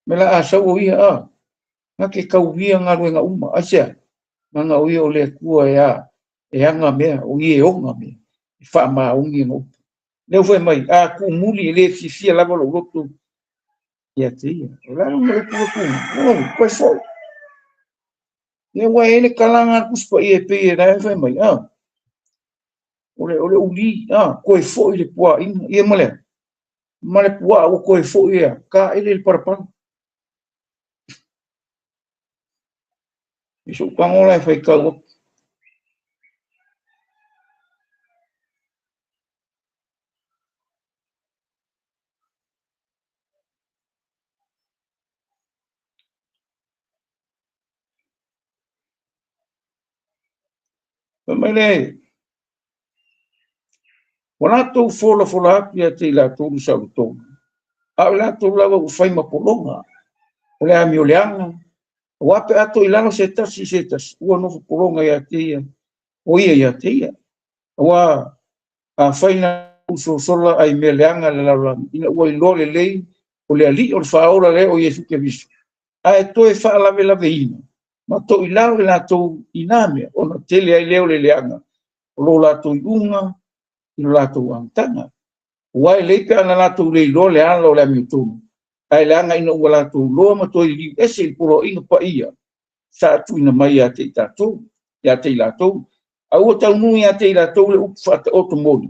Me la a sau o ia, a, na te tauia galuega uma. Aisea? Leaga o ia o le Atua e a, e aga mea, o ia e ona mea, e faamaoni ana upu. Lea ua fai mai, a tuumuli e le fiafia lava lou loto ia te ia. O le a lona upu lea tuumuli? Oi, toe foi. Ia ua e i ai le talaga a le Tusi Paia e pei e la e fai mai, a, o le uli, a, toe foi le puaina, ia ma le, ma le puaa ua toe foi ea, taele le palapala. I sou tago la e faitau atu. Fai mai le, ua latou folafola atu ia te i latou le saolotoga, a o i latou lava ua fai ma pologa, o le amioleaga, aua pe a toilalo se tasi i se tasi, ua nofo pologa ia te ia, o ia ia te ia. Aua afai na usosola ai mea leaga le lalolagi, ina ua iloa lelei o le Alii o le Faaola lea o Iesu Keriso, ae toe faalavelaveina ma toilalo i latou i na mea, ona tele ai lea o le leaga o lo latou iuga i lo latou amataga. Aua e lelei pe ana latou le iloa le ala o le amiotonu, ae leaga ina ua latou iloa ma toe liliu ese i le poloaiga paia sa tuuina mai ia te i tatou, ia te i latou. A ua taunuu ia te i latou le upu faataoto moni,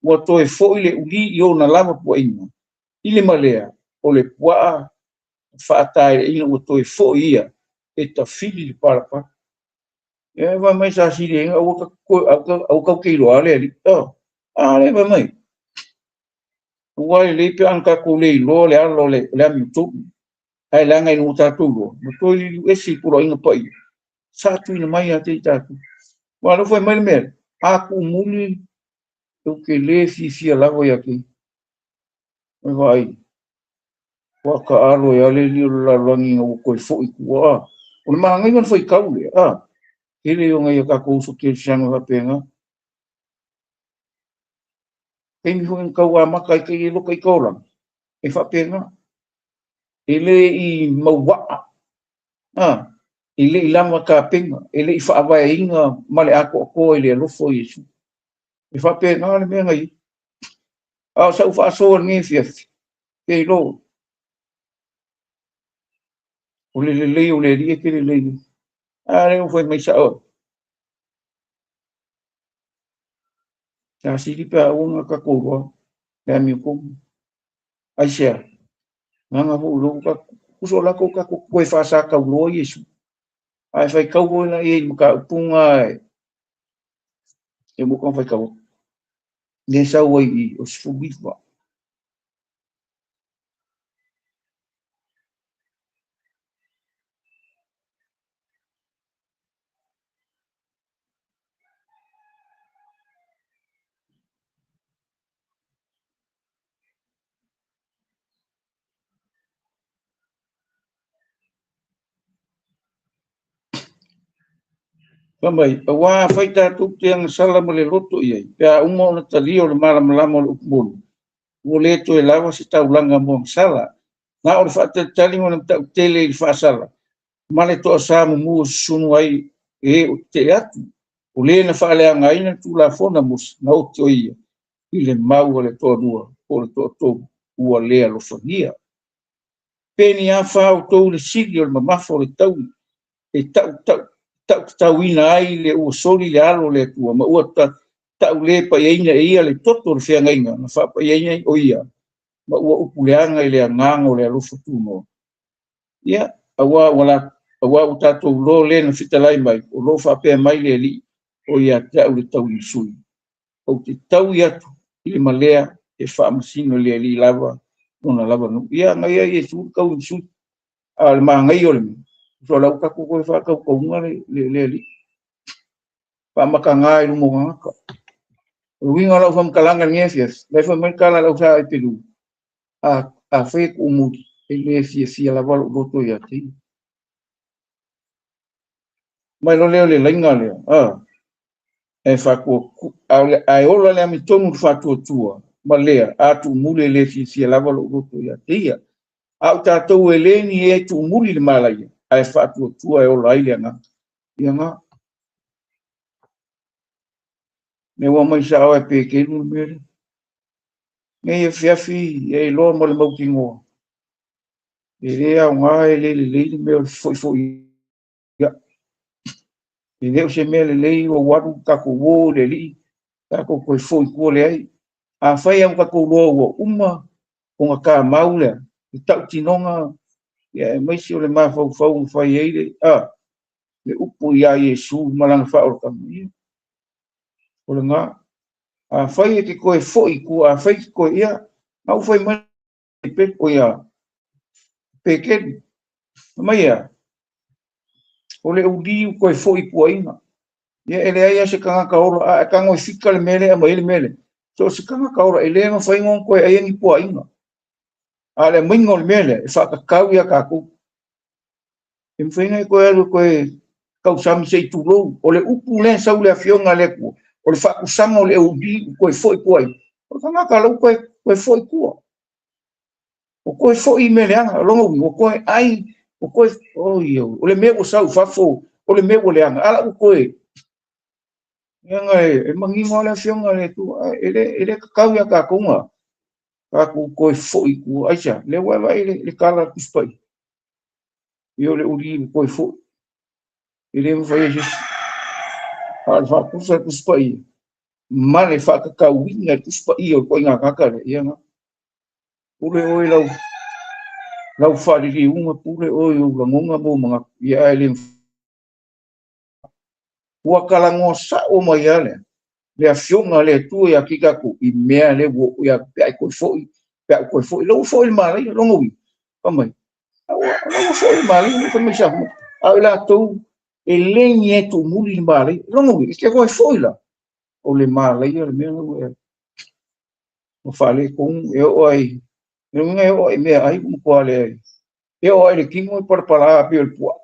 ua toe foi le uli i ona lava puaina, i le malea o le puaa faataeleina ua toe foi ia e tafili le palapala. Ia fai mai sa sili ai aua kau te iloa le Alii. A lea fai mai. Ua lelei pe ana tatou le iloa le ala o le amiotonu. Ae leaga ina ua tatou iloa, ma toe liliu ese i poloaiga paia, sa tuuina mai ia te i tatou. Aua o lea ua fai mai le mea lea, a tuumuli ou te le fiafia lava ia te ia. Oi vaai, ua taalo e ale alii o le lalolagi ina ua toe foi i tua. O le manaia o le faitau lea, tele o nai a tatou uso kerisiano e faapena. Taimi foi na tau amata ai e loka i taulaga, e faapena. E le i mauaa, e le i lava tapena, e le i faavaeina ma le atoatoa i le alofa o Iesu. E faapena le mea na i ai. A o sau faasoa i lenei afiafi, e iloa, o le lelei o le Alii e te lelei ai. A lea ua fai mai sao, sa sili pe a aua na tatou iloa le amiotonu. Aisea? Leaga foi o lea ua tatou, uso o la tatou toe faasatauloa Iesu. Ae faitau foi la i ai i mataupu na e mua ona faitau atu. Lea e sau ai i o 19. Fai mai, aua afai tatou te agasala ma le loto i ai, pe a uma ona talia o le malamalama o le upu moni, ua le toe lava se taulaga mo agasala. Na o le faatalitali ma le matautele i le faasala, ma le toasa mumu e susunu ai e o tetee atu. O le na faaleagaina le Tulafono a Mose, na oti o ia i le mau a le toalua po o le toatolu ua le alofagia. Pe ni a fa outou le sili o le mamafa o le taui e tautatauina ai le ua soli le alo o le Atua ma ua tau le paiaina e ia le toto o le feagaiga na faapaiaina ai o ia ma ua upu leaga i le agaga o le alofa tunoa. Ia, aua ua tatou iloa le na fetalai mai, o lo o faapea mai le Alii, o ia te au le tauimasui. Ou te taui atu i le malea e faamasino i le Alii lava lona lava nuu. Ia, na ia Iesu le tauimasui. A o le manaia o le mea, o la ua tatou toe faatautauga le Alii. Faamataga i luma o tagata. O le uiga o lau faamatalaga i lenei afiafi, o la e fai mai le tala a le au Sa Pelu, afai e tuumuli, e le fiafia lava lou loto ia te ia. Mai loa lea o le laina lea, e ae ola le amiotonu i le faatuatua, ma lea, a tuumuli e le fiafia lava lou loto ia te ia. A o tatou e le ni e tuumuli le malaia, ae faatuatua e ola ai le agaga. Ia na. Me ua mai sao e Petelu le mea lea. Nei afiafi e iloa ma le mautinoa. E le aoga e le lelei le mea o le foifoi ia. E le o se mea lelei ua alu tatou o le Alii, tatou toe foi tua leai. Afai au tatou loa ua uma ona tamau lea, le tautinoga, ia aemaise o le mafaufau na fai ai le, le upu ia Iesu ma lana faaolataga. O lena. Afai e te toe foi i tua, afai te toe ia, na ua fai mai o ia Petelu, mai ia, o le uliu toe foi puaina. Ia e leai lava se tagata ola, a e tago e fika le mea lea, aumai ai le mea lea. So o se tagata ola, e le mafai ona toe ai ni puaina. A o le aumaiga o le mea lea, e faatatau ia tatou. E mafai ona e toe alu e toe tausami se i tulou. O le upu lea e sau le afioga a le Atua, o le faatusaga o le uliu toe foi puaina. O le tagata la ua toe foi tua. Ua toe foi i mea leaga, o lona uiga, ua toe ai, ua toe, oi, o le mea ua sau i fafo, o le mea ua leaga, a la ua toe, leaga e manino lava le afioga a le Atua, e le tatau ia tatou na tatou toe foi i tua. Aisea? Lea ua e vaai i le tala a le Tusi Paia. Ia o le uli ua toe foi. E le mafai e se isi. A o le faatusa a le Tusi Paia, ma le faatatauina e le Tusi Paia o le ituaiga tagata lea, ia na. Pule oe lau faaliliuga, pule oe i ou lagona ma ou manatu, ia ae le Ua talagoa sa'o mai lava lea le Afioga a le Atua ia te tatou i mea lea ua oo ia pe a e toe fo'i, pe a ou toe fo'i. La ua fo'i le malaia, lona uiga, fai mai, la ua fo'i le malaia, fai mai Samoa. A o i latou e le ni e tuumuli le malaia. Lona uiga, e te toe fo'i la, o le malaia le mea la ua e ua faaletonu e oo ai, le uiga e oo ai i meaai ua matua leai. E oo lava i le tino e palapala pei o le puaa.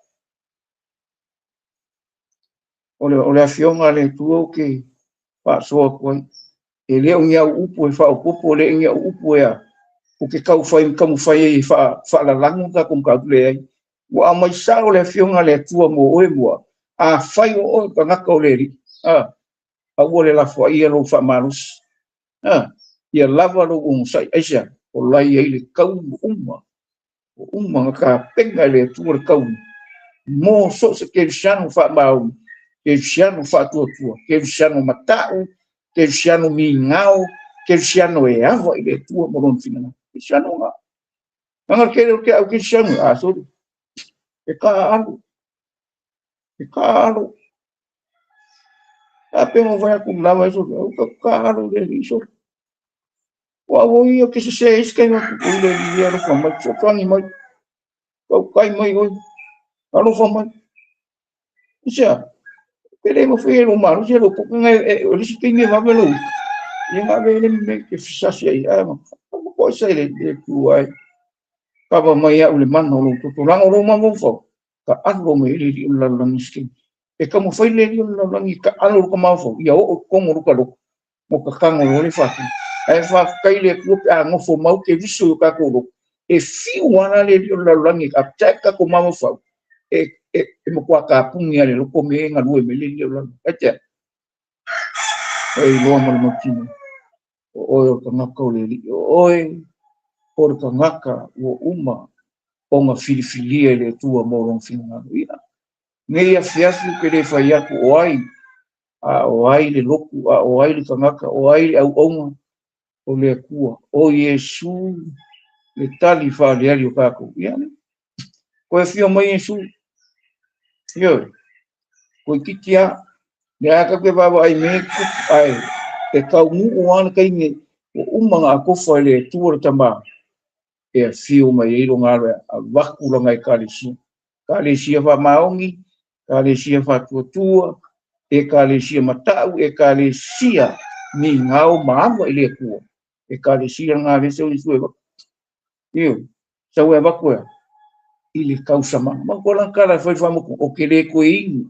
O le Afioga a le Atua ou te faasoa atu ai. E le o ni au upu e faaopoopo, e le o ni au upu e a, ou te tau fai, taumafai ai e faalalago le tatou mataupu, leai. Ua aumai sao le Afioga a le Atua mo oe mo au. Afai o oe o le tagata o le Alii, aua le lafoaia lou faamalosi. Ia lava lou onosai. Aisea? O la e i ai le taui uma, ua uma ona tapena e le Atua le taui mo so o se kerisiano faamaoni, kerisiano faatuatua, kerisiano mata'u, kerisiano migao, kerisiano e ava i le Atua ma lona finagalo. Kerisiano na. Leaga le tele o te au kerisiano, a soli, e taaalo, e taaalo. A pe na fai atu lava e soli, au ka taaalo le alii soli. Ua au ia ke sese isi kai atu o le alii alofa mai, fesoasoani mai, tautai mai oe, alofa mai. Aisea? Pe le mafai e lou malosi e lou poto o le isi taimi e vave lou ia na ave le mea ke fesasi ai a ma ko sa le tu ai kava mai au le mana o lou toto laga o lou mafaufau ka alo mai le alii o le lalolagi se taimi e taumafai le alii o le lalolagi ka alo lo ka mafaufau ia oo i totonu o lo ka loto mo ka tago loa le faatino. Ae faafetai le Atua pe a nofo mau Keriso i o tatou loto, e fiu lava la le alii o le lalolagi e attack tatou mafaufau, e matua tapuni lava i le loto mea e galue mai le alii o le lalolagi. Aitea? E iloa ma le mautinoa, o oe o le tagata o le Alii, o oe o le tagata ua uma ona filifilia e le Atua mo lona finagalo. Ia, nei afiafi ou te le fai atu o ai, a o ai le lotu, a o ai le tagata, o ai le auauna o le Atua, o Iesu le tali faaliali o tatou. Ia, koe afio mai Iesu. Ioe, toeitiiti lava, lea tatou te vaavaai i mea e tutupu, ae e taunuu lava le taimi ua uma ona atofa e le Atua le Tama e afio mai ai lona alo e avatu lana Ekalesia. Ekalesia faamaoni, Ekalesia faatuatua, Ekalesia matau, Ekalesia migao ma ava i le Atua. Ekalesia lena lea sau Iesu e avatu. Ioe, sau e avatu e i le tausamaga. Manatua la tala e fai le faamatua, ou te le toe inu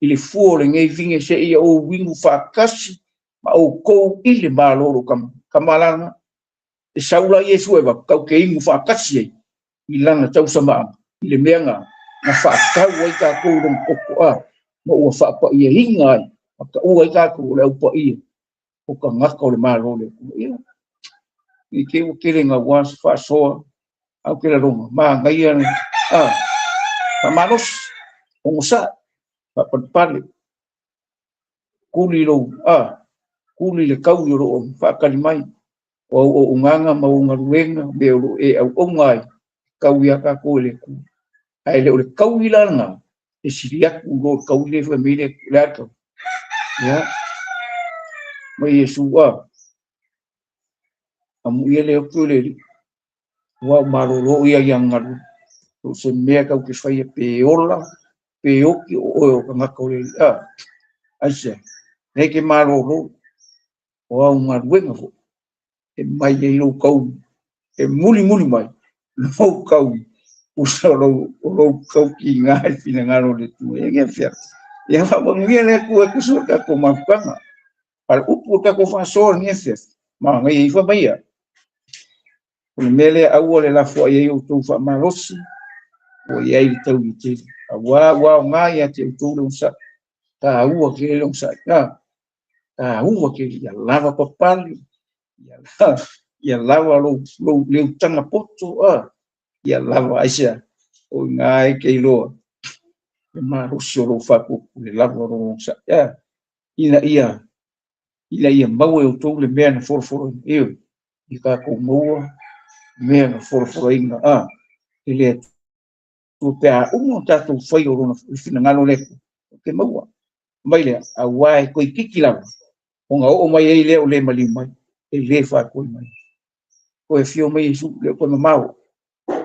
i le fua o lenei vine seia ou inu faatasi ma outou i le Malo o lou Tama. Tama la lena. E sau la Iesu e avatu, tatou te inu faatasi ai i lana tausamaaga, i le mea na faatau ai tatou i lona toto a, ma ua faapaiaina ai, ma taua ai tatou o le aupaia o tagata o le Malo o le Atua. Ia, i te ua tele naua se faasoa, ae ou te lalona, manaia a, faamalosi, onosai, faapalepale, tuli lou, a, tuli le taui o loo faatali mai, o au auaunaga ma au galuega, mea o loo e auauna ai, tau ia tatou e le Atua. Ae le o le taui la lena, e sili atu i lo le taui lea e fai mai le Atua, le a le taui? Ia, mai Iesu a, amuia le oki o le Alii, ua malolo ia i ana galuega. So o se mea tatou te faia pe ola, pe oki o oe o tagata o le Alii. A, aisea? Lea e te malolo, o au galuega foi, e mai ai lou taui, e mulimuli mai lou taui, usa o lou taukiga i finagalo o le Atua. Ia ke fia. Ia faamanuia le Atua e tusa o le tatou mafutaga. A o le upu o le tatou faasoa lenei afiafi, manaia ifo mai ia. O le mea lea aua le lafoai ai outou faamalosi, ua i ai le taui tele. Aua ua aoga ia te outou le onosai. Taua tele le onosai. Taua tele, ia lava papale, ia lava lou leutaga poto, ia lava aisea. O ina e te iloa le malosi o lou faatuatua, le lava o lou onosai. Ina ia maua e outou le mea na folafolaina. Ioe, ia tatou maua mea na folafolaina e le Atua pe a uma o tatou fai o lona finagalo le Atua. Ou te maua. Mai lea, auā e toeitiiti lava, ona oo mai ai lea o le maliu mai, e le faatuai mai. Toe afio mai Iesu, le o toe mamao,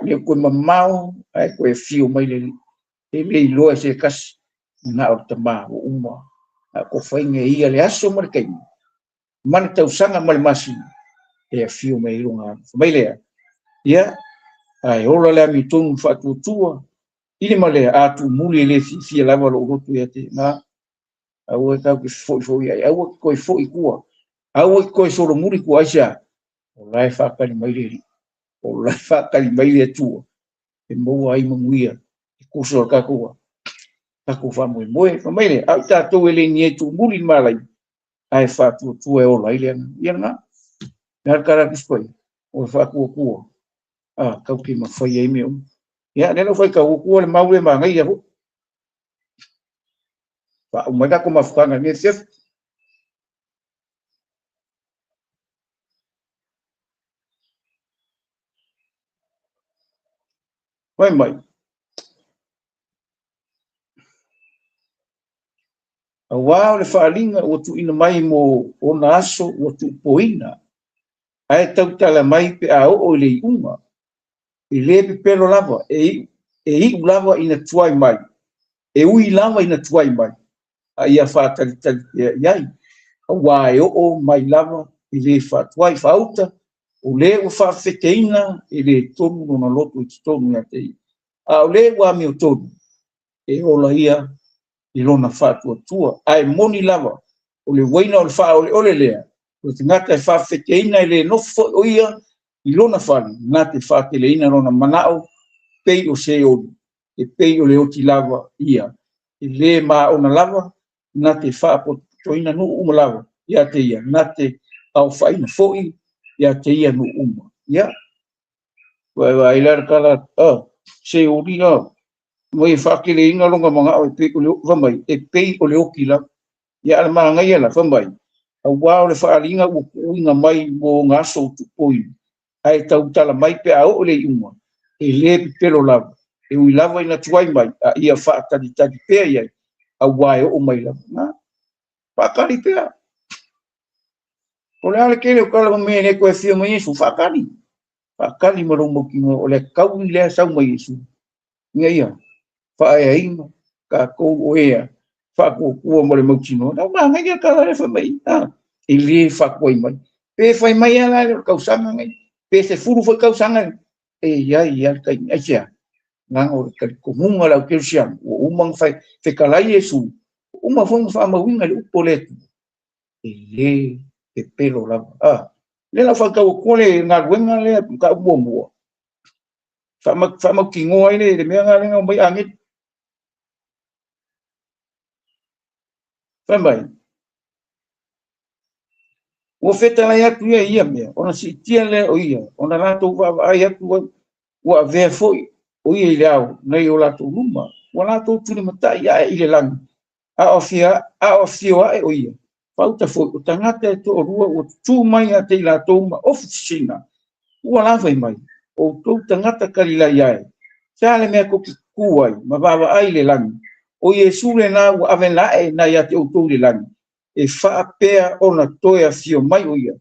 le o toe mamao, ae toe afio mai le Alii. E le iloa e se tasi, na o le Tama ua uma na atofaina e ia le aso ma le taimi, ma le tausaga ma le masina, e afio mai ai lona alo. Mai lea, ia, ae ola le amiotonu faatuatua, i le malea a tuumuli e le fiafia lava lou loto ia te na. Aua tatou te fefoifoiai, aua te toe foi i tua, aua te toe solomuli i tua, aisea? O la e faatali mai le Alii, o la e faatali mai le Atua e maua ai manuia e tusa o le tatou faamoemoe. Fai mai lea, a o i tatou e le ni ai tuumuli i le malaia, ae faatuatua e ola ai le agaga. Ia lena, le a le tala a le Tusi Paia? O le faatuatua, a, tatou te mafai ai mea uma. Ia, lea na ou faitau atua le mau lea manaia foi. Faauma ai tatou mafutaga i lenei afiafi. Fai mai, auā o le faaaliga ua tuuina mai mo ona aso ua tuupoina, ae tautala mai pe a oo i le iuga. E le pepelo lava, e iu lava ina tuai mai, e ui lava ina tuai mai, a ia faatalitali pea i ai, auā e oo mai lava e le faatuai. Faauta, o le ua faafefeteina e le tonu lona loto i totonu ia te ia, a o le ua amiotonu, e ola ia i lona faatuatua. Ae moni lava, o le uaina o le faaoleole lea, o le tagata e faafefeteina e le nofo foi o ia i lona fale, na te faateleina lona manao pei o se oli, e pei o le oti lava ia, e le maona lava, na te faapotopotoina nuu uma lava ia te ia, na te aofaina foi ia te ia nuu uma. Ia, vaai la le tala, se oli, mai e faateleina lona manao e pei o le, fai mai, e pei o le oti lava. Ia, a le manaia la, fai mai, auā o le faaaliga ua tuuina mai mo ona aso ua tuupoina, ae tautala mai pe a oo i le iuga, e le pepelo lava, e ui lava ina tuai mai, a ia faatalitali pea i ai, auā e oo mai lava. Na, faatali pea. O le a le tele o tala ma mea e le toe afio mai Iesu, faatali. Faatali ma lou mautinoa, o le taui lea sau mai Iesu, ina ia faaeaina tatou o ea faatuatua ma le mautinoa. Na manaia tala lea fai mai, e le faatuai mai. Pe fai mai lava la le tausaga nei, pe 10 foi tausaga, e i ai lava le taimi. Aisea? Leaga o le talitonuga o le au kerisiano, ua uma ona fetalai Iesu, ua uma foi ona faamauina le upu o le Atua, e le pepelo lava. Lea la ua faatau atua le galuega lea mataupu muamua, faamautinoa ai le mea lena lea na omai agelu. Fai mai, ua fetalai atu ia i ia mea, ona siitia lea o ia, ona latou vaavaai atu ua avea foi o ia i le ao nai o latou luma, ua latou tulimatai ae i le lagi, a o afio ae o ia. Faauta foi, o tagata e toalua ua tutū mai ia te i latou ma ofu sisina, ua la fai mai, outou tagata Kalilai ae, se a le mea tou te tutū ai ma vaavaai i le lagi, o Iesu lena ua ave ae nai ia te outou i le lagi, e faapea ona toe afio mai o ia,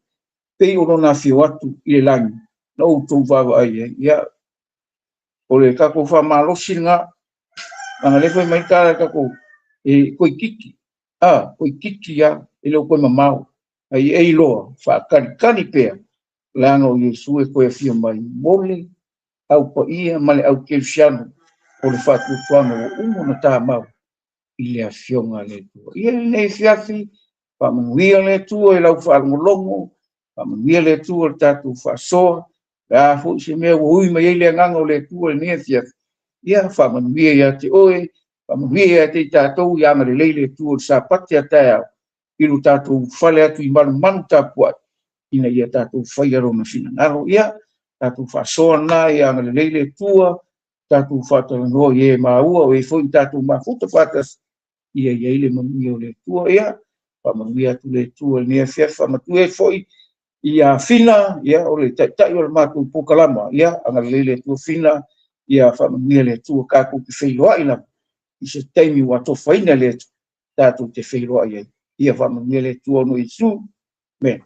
pei o lona afio atu i le lagi, na outou vaavaai ai. Ia, o le tatou faamalosi lena, leaga lea fai mai tala tatou, e toeitiiti, toeitiiti lava, e le o toe mamao, ai e iloa, faatalitali pea, leaga o Iesu e toe afio mai mo le au paia ma le au kerisiano o le faatuatuaga ua uma ona tamau i le afioga a le Atua. Ia lenei afiafi, faamanuia le Atua i lau faalogologo, faamanuia le Atua i le tatou faasoa, le a foi se mea ua ui mai ai le agaga o le Atua i lenei afiafi, ia faamanuia ia te oe, faamanuia ia te i tatou, ia agalelei le Atua i le Sapati a taeao, i lo tatou fale atu i manumanu tapuai, ina ia tatou faia lona finagalo. Ia, tatou faasoa lena, ia agalelei le Atua, tatou faatalanoa i e maua, o e foi tatou mafuta faatasi, ia i ai le manuia o le Atua. Ia, faamanuia atu le Atua i lenei afiafi, faamanuia foi ia Fina, ia, o le taitai o le matou polokalama, ia, agalelei le Atua Fina, ia faamanuia le Atua, tatou te feiloai lava i se taimi ua atofaina le Atua. tatou te feiloai ai. Ia faamanuia le Atua ona o Iesu. Amene.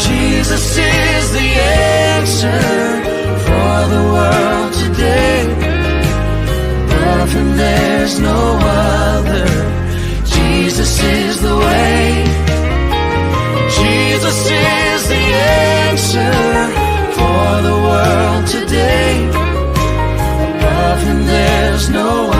Jesus is the answer for the world today. Above him there's no other. Jesus is the way. Jesus is the answer for the world today. Above him there's no